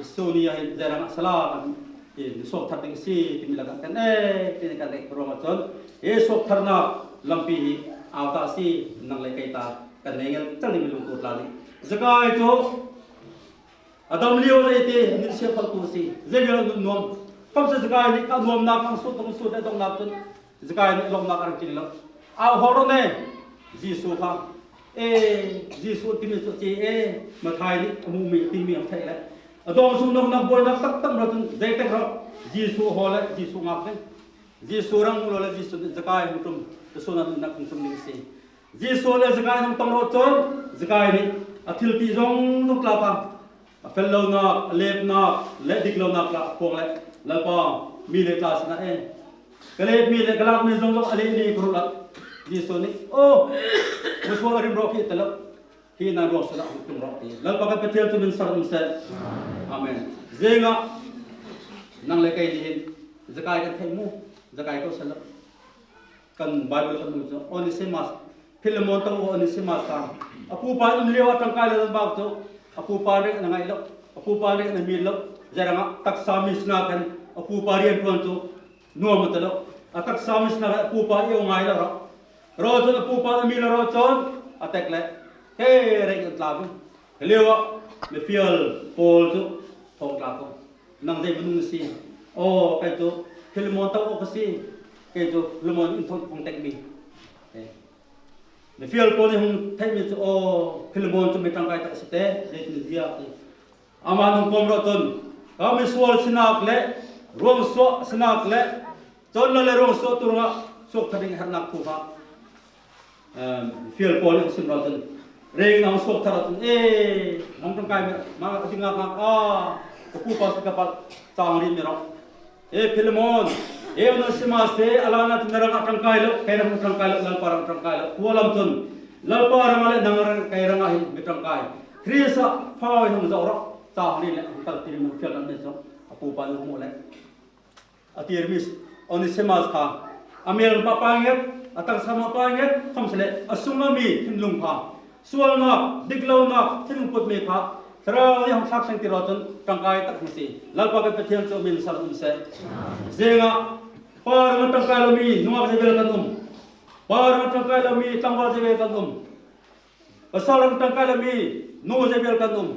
Suni ah hin zei rangah sala kan, hi, na suakthar ding asi, ti mi lakah kan ei, ti kan ei ruangah chun, hi suaktharnâk lampi hi, au ta asi, nang le kei ta, kan nei ngelchel ding mi lungtu tla nih. Zakai chu, A dam liau zei ti, nih siam phal tu si. Zei liau nun nuam. Khawmsele Zakai nih kha nuamnâk kha sut, tawng sut, leh dawnghnâk chun Zakai nih lâwmhnâk a rang tlinh lo. A hawr ne, Jisu kha. E, Jisu ti mi chu chi e, Mathai nih a muh mi ti mi ang thei le. A dawng sung nawknâk buainâk tak tak rawh chun, zei tak rawh, Jisu haw le, Jisu ngâk ding. Jisu rang muh lo le, Jisu nih Zakai hawng tum, Jisu nan nak hawng tum ding si. Jisu leh Zakai nan tawng rawh chun, Zakai nih a thil ti zawng zawng tla kha, a fel lonâk, a lêpnâk, leh dik lonâk tla a phuang le, Lalpa, mi leh tla sinah e. Ka lêp mi leh ka lâk mi zawng zawng a leh mi ka ruh lai. Jisu nih, aw, misual a rim rawh khi ti lo. Khi nan ruang sinah hawng tum rawh ti. Lalpa kan Pathian chu min sal um seh. Amen. Zingah, nang leh kei nih hin, Zakai kan theih mu, Zakai ko sal lo. Kan Bible kan muh chu, Onesimas, Philemon tawng Onesimas kha. A pupa um liauah ṭangkai lo bâk chu, a pupa rêng na ngâi lo, a pupa rêng na mil lo, zei rangah taksa mi sinâk hen, a pupa rianṭuan chu, nuam a ti lo, a taksa mi sinâk hen, a pupa eo ngâi lo rawh. Rawh chun a pupa na mil lo rawh chun, a tek le, he rêng an tla ving. He liauah, mifial Paul chu, thawng tla ko. Nang zei minung si. Aw, kei chu Philemon tawng aw ka si. Kei chu Philemon in thawng hawng tek mi. Eh. Mifial Paul nih hawng theih mi chu, aw, Philemon chu mi ṭangkai tak si tê, zei ti zia ti. Amah nung kawm rawh chun, ka misual sinâk leh, ruangsuah sinâk leh, chawlna leh ruangsuah tu rangah, suak thar ding hernâk thu kha. Ehm, fial Paul nih a sim rawh chun, rêng na hawng suak thar rawh chun, e, hawng ṭangkai mi, ma a ding ngâk ngâk a, ka pupa si ka pal, chang ri mi rawh. E Philemon, e Onesimas te, a lâna chun na rangah ṭangkai lo, kei rangah ṭangkai lo, Lalpa rangah ṭangkai lo. Tuah lam chun, Lalpa rangah leh nang rang, kei rangah hin mi ṭangkai. Krist ah fâwi hawng zauh rawh, chang ri le, hawng kal ti ri mi fial nan mi chun, a pupa nih muh le. A tîr mi Onesimas kha, a mêl ma pâi nget, a taksa ma pâi nget, khawmsele, a sungah mi thinlung kha, sualnâk, diklonâk, thinlung put mi kha, Thlarau nih hawng thlâk thleng ti rawh chun, ṭangkai tak hawng si. Lalpa kan Pathian chu min sal um seh. Zingah, pa rangah ṭangkai lo mi, nungâk zei vel kan um. Pa rangah ṭangkai lo mi, tlangvâl zei vel kan um. Pasal rang ṭangkai lo mi, nu zei vel kan um.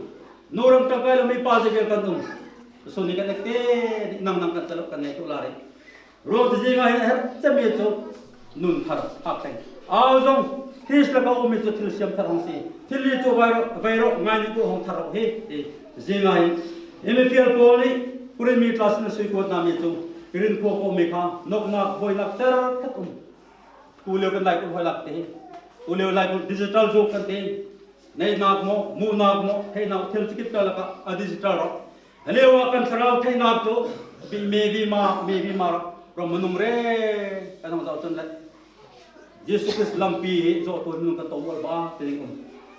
Nu rang ṭangkai lo mi, pa zei vel kan um. Chu nih kan ek tê, nang nang kan ti lo kan ngâi tu la rih. Ruang ti zingah hin a herh chem mi chu nun thar, hâk teng. Âu zawng, Krist lakah um mi chu thil siam thar hawng si. Thil li chu vei rawh, vei rawh, ngâi nih tu hawng thar rawh hi. Ti zingah hin, hi mifial Paul nih, Korin mi tla sinah sui kuat na mi chu, Korin khua ko mi kha, nawknâk, buainâk cherkhat um. Tuliau kan laikulh hâwi lak ti hi. Tuliau laikulh digital zuk kan ti. Neihnâk maw, muhnâk maw, theihnâk thil chi kit pêl lakah a digital rawh. He liauah kan thlarau theihnâk chu, bi me vi ma, me vi ma rawh. Rawh minung rê, kan hawng zauh chun le. Jisu Krist lampi hi zauhtu minung kan tawng ual ba, ti ding um.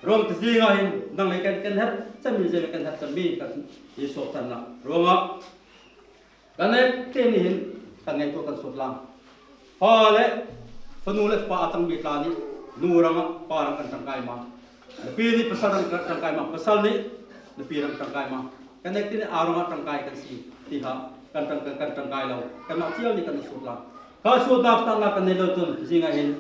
Ruang ti zingah hin, nang leh kei kan herh chem mi, zei kan herh chem mi, kan Jisu tharnâk. Ruangah, kan ek tê nih hin, kan ngâi tu kan sut lang. Pa leh, fanu leh fapa a chang mi tla nih, nu rangah, pa rang kan ṭangkai ma. Nupi nih pasal rang kan ṭangkai ma, pasal nih, nupi rang ṭangkai ma. Kan ek tê nih, âu rangah ṭangkai kan si, ti kha, kan ṭang, kan, kan ṭangkai lo. Kanmah chiau nih kan sut lang. Kha sutnâk sutnâk kan nei lo chun, zingah hin,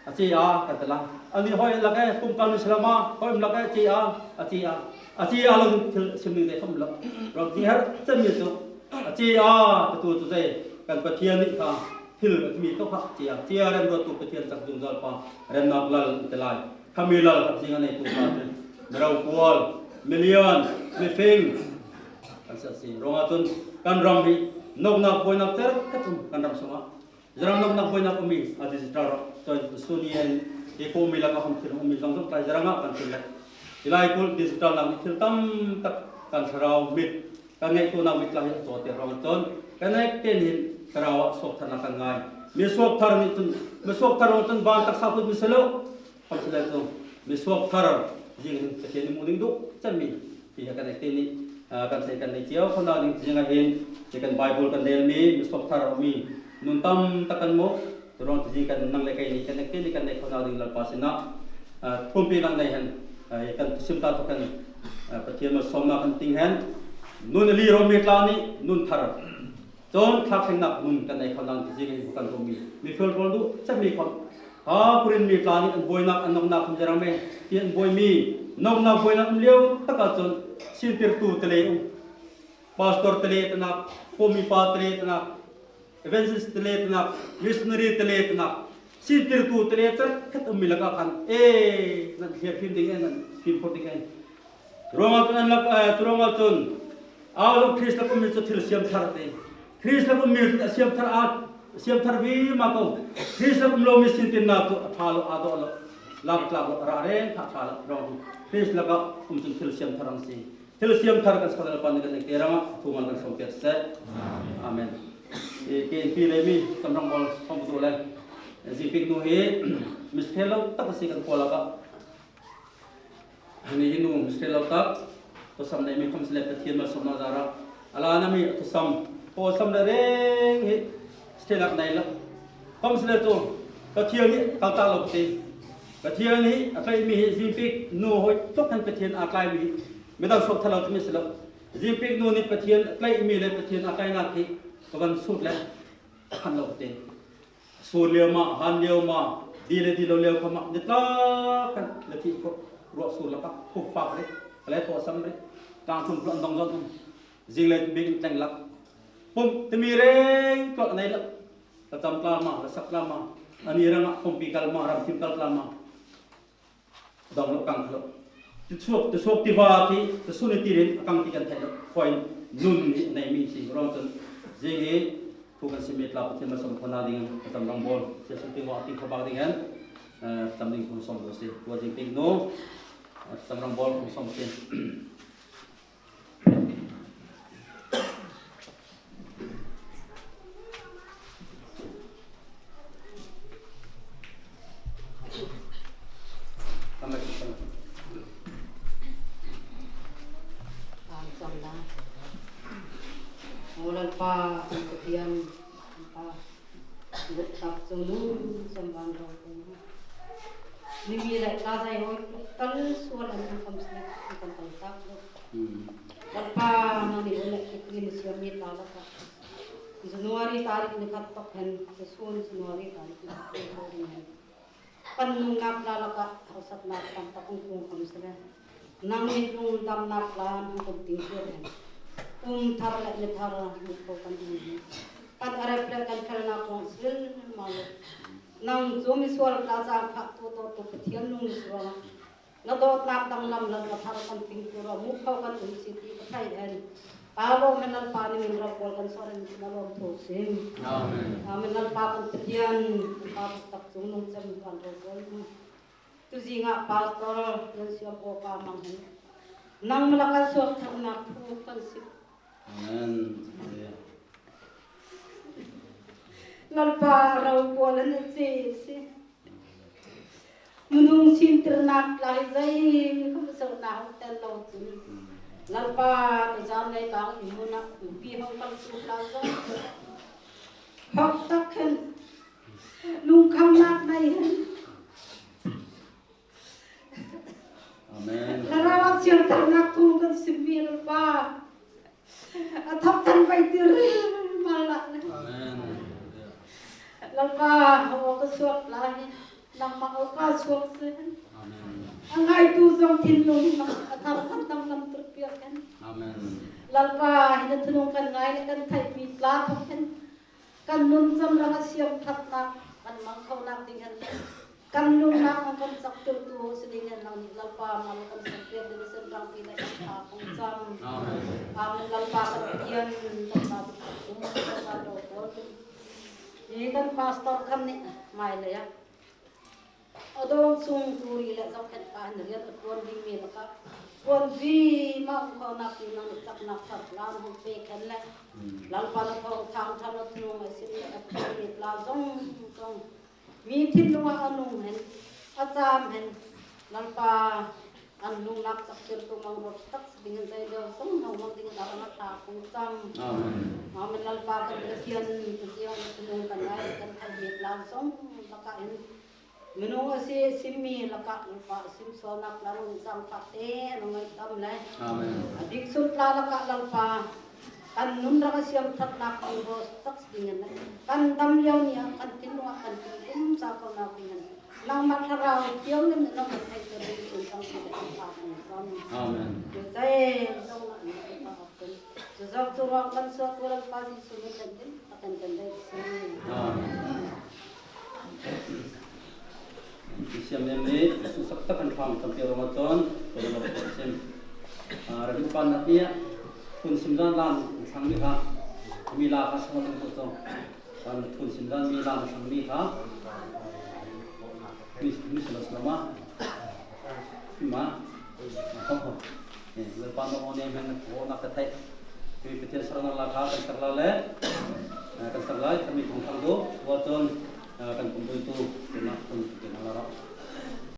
A che a, kan ti la. Ani hâwi lak e, kum kal mi si lo ma, hâwi um lak e, che a, a che a. A che a lo thil sim ning zei khawm lo. Rawh ti herh chem mi chu. A che a, ka tu chu zei, kan Pathian nih kha, thil a ti mi tawh kha, che a. Che a remruattu Pathian chak zungzâl pa, remnâk lal ti lai. Kha mi lal khat zing a neitu kha chu. Mi rokual, mi lian, mi fing. Kan si si. Ruangah chun, kan ram hi, nawknâk buainâk cherkhat um, kan ram sungah. Zei rang nawknâk buainâk um mi, a digital rawh. Chun, suni hen, hi ko mi lakah hawng thil um mi zawng zawng tlai zei rangah kan thil le. Hi laikulh digital nâk nih thil tam tak kan thlarau mit, kan ngâi tu nâk mit tla hi a chaw ti rawh chun, kan ek tê nih hin thlarau ah suak tharnâk kan ngâi. Mi suak thar nih chun, mi suak thar rawh chun ban taksa put mi si lo. Khawmsele chu, mi suak thar, zing hin Pathian nih muh ding duh chem mi. Ti hi kan ek tê nih, ah, kan theih kan nei chiau khonâk ding ti zingah hin, ti kan Bible kan rêl mi, mi suak thar mi, nun tam tak kan muh, ruang ti zing kan nang leh kei nih, kan ek tê nih kan nei khonâk ding Lalpa sinah, ah, pumpi nang nei hen, ah, kan sim ta tu kan, ah, Pathian malsâwmnâk kan ting hen, nun a li rawh mi tla nih, nun thar. Chun thlâk thlengnâk nun kan nei khonâk ti zing hin kan ruah mi. Mi fial Paul duh chem mi khawm. Kha Korin mi tla nih an buainâk, an nawknâk um zei rang me ti an buai mi, nawknâk buainâk um liau tak ah chun sîntirtu tla le um. Pastor tla le tla nâk, pawmi pa tla le tla nâk, evangelist tla le tla nâk, missionary tla le tla nâk, sîntirtu tla le cherkhat um mi lakah khan, e, nan thlirfîm ding e, nan fîmkhur ding e. Ruangah chun an lak, eh, chu ruangah chun, a lo Krist lak um mi chu thilsiam thar te. Krist lak um mi chu a siam thar a, a siam thar vima ko. Krist lak um lo mi sîntirnâk chu a ṭha lo, a dawh lo. Lak tlâk lo, a rah rêng kha ṭha lo. Ruangah chun Krist lakah um chun thilsiam thar an si. Thilsiam thar kan si kho Lalpa nih kan nek te rangah thu mal kan sawm piak seh. Amen. E, kei pi le mi, Chamrangbawl sawm tu le. Zingpik nu hi, mi se lo tak si kan khua lakah. Hi ni hi nu mi se lo tak. Thawsam nei mi khawmsele Pathian malsawmnâk zârah. A la na mi thawsam. Thawsam le rêng hi. Stelak nei lo. Khawmsele chu Pathian nih kal ta lo te. Pathian nih a tlaih mi hi Zingpik nu hâwi tluk hen Pathian a tlai mi hi. Midang sawk tha lo ti mi si lo. Zingpik nu nih Pathian a tlaih mi le Pathian a tlainâk hi ka van sût le khan lo te. Sûn liau ma, hân liau ma, di le di lo liau kha ma, ni tlâk hen la thih khawh ruah sûn lakah, khup fâk rih, ka le thawsam rih, tlâng tlung tlung an dawng zawt um, zing le bik in tleng lak. Pumh ti mi rêng tlawlh a nei lo, la cham tla ma, la sak tla ma, ani rangah pumpi kal ma, ram thim kal tla ma. Dawng lo kang lo. Ti suak, ti suak ti va ti, ti sun ti rin, a kang ti kan theih lo. Point nun hi nei mi si. Ruang chun zing hi thu kan sim mi tla Pathian malsawm khawna ding, Chamrangbawl. Ti sun ti va ti kho bâk ding hen. Eh, cham ding thu sawm lo si. Tua Zingpik nu. Eh, Chamrangbawl thu sawm si. Â, Lalpa, kan Pathian, Lalpa. Dik tak chungnung cham vân rokual. Ni mi le tla zâi hâwi tluk tal sual hen kan khawmsele kan kal tak lo. Hmm. Lalpa nang nih le kikri ni siam mi tla lakah. January tarik ni khat tawk hen, ka sûn January tarik ni khat tawk hen. Kan nungnâk tla lakah harsatnâk tam tak hawng tlung khawmsele. Nang nih lungdamnâk tla hawng kan tingtir hen. Um thar le mi thar hawng ko kan um hen. Kan a rep le kan felnâk ruang si lel ma lo. Nang chu misual tla zâ khah tu tawh tu Pathian nung ni sual. Na dawtnâk danglam lam na thar kan tingtir ruang muh ko kan um si ti ka theih hen. Ka lâwm hen Lalpa nih min rokual kan sawr hen na lâwmthu sim. Amen. Amen. Lalpa kan Pathian, Lalpa dik tak chungnung cham vân rokual. Tu zing ah Pastor Lalsiam Awka mang hen. Nangmah lakah suak tharnâk thu kan sim. Amen. Lalpa rokual hen a che si. Minung sîntirnâk tla hi zei khawmsele na hawng tel lo chun. Lalpa, tuzân leikâng i mun ah, pi hawng kal tu tla zawng. Hawk tak hen. Lungkhamnâk nei hen. Amen. Thlarau ah siam tharnâk thu kan sim mi Lalpa. A thawk than vei tir mal lah. Amen. Lalpa, a awka suak tla hi nangmah awka suak seh. Amen. A ngaitu zawng thinlung hi a thar kan danglam tur piak hen. Amen. Lalpa, hi na thunung kan ngâi le kan theih mi tla thawk hen. Kan nun cham rang a siam ṭhatnâk, kan mang khonâk ding hen. Kan lungnâk hawng kan chaktirtu si ding hen nang nih Lalpa mal kan sawm piak ding sin rang pi le kan tha kong cham. Amen. Amen. Lalpa kan Pathian, kan tla um kan tla do pawl. Hi kan pastor kan nih mai le ya. A dawng chung turi le zawk hen ka hen rian a ṭuan ding mi lakah. Ṭuan vima um khonâk ding nang nih chaknâk thar tla hawng pêk hen le. Lalpa na thâwngthâng ṭha na thunung a sim le a ṭuan mi tla zawng zawng. Mi thinlung ah a nung hen, a châm hen, Lalpa an lungnâk chaktirtu mang ruat tak si ding hen zei deuh zawng nang mang ding hen a tla kong cham. Amen. Amen. Lalpa kan Pathian, tu ziang thinlung kan ngâi kan theih mi tla zawng lakah hen. Minung a si, sim mi lakah Lalpa sim sualnâk lam zang fak te, nang ngâi tam le. Amen. A dik sun tla lakah Lalpa. Kan nun rang a siam ṭhatnâk kan rawh tak si ding hen. Kan dam liau ni ah kan thinlung ah kan ṭum sa khonâk ding hen. Nangmah thlarau thianghlim in nangmah theih tur ding chun kan si ding kan Amen. Zai zong na ni pa hok chun. Zuzak churuak kan suak tu Lalpa Jisu min kan tin, a kan kan dei si. Amen. Siam nem ni, susak tak kan thlang kan pia rong a chun, kan lo sim. Ah, Rabi pan nak ni, kun sim dan lan thlang ni ha. Mi la ka sama tu tu. Kan thun sim dan mi lam sang mi kha. Mi, mi sila sila ma. Ma. Kong kong. Eh, Lalpa na o ne men ko na ka thai. Mi Pathian sarana la kha, kan sarla le. Eh, kan sarla, kan mi kong kong do. Wa chun, eh, kan kum tu tu. Kena kun, kena la ra.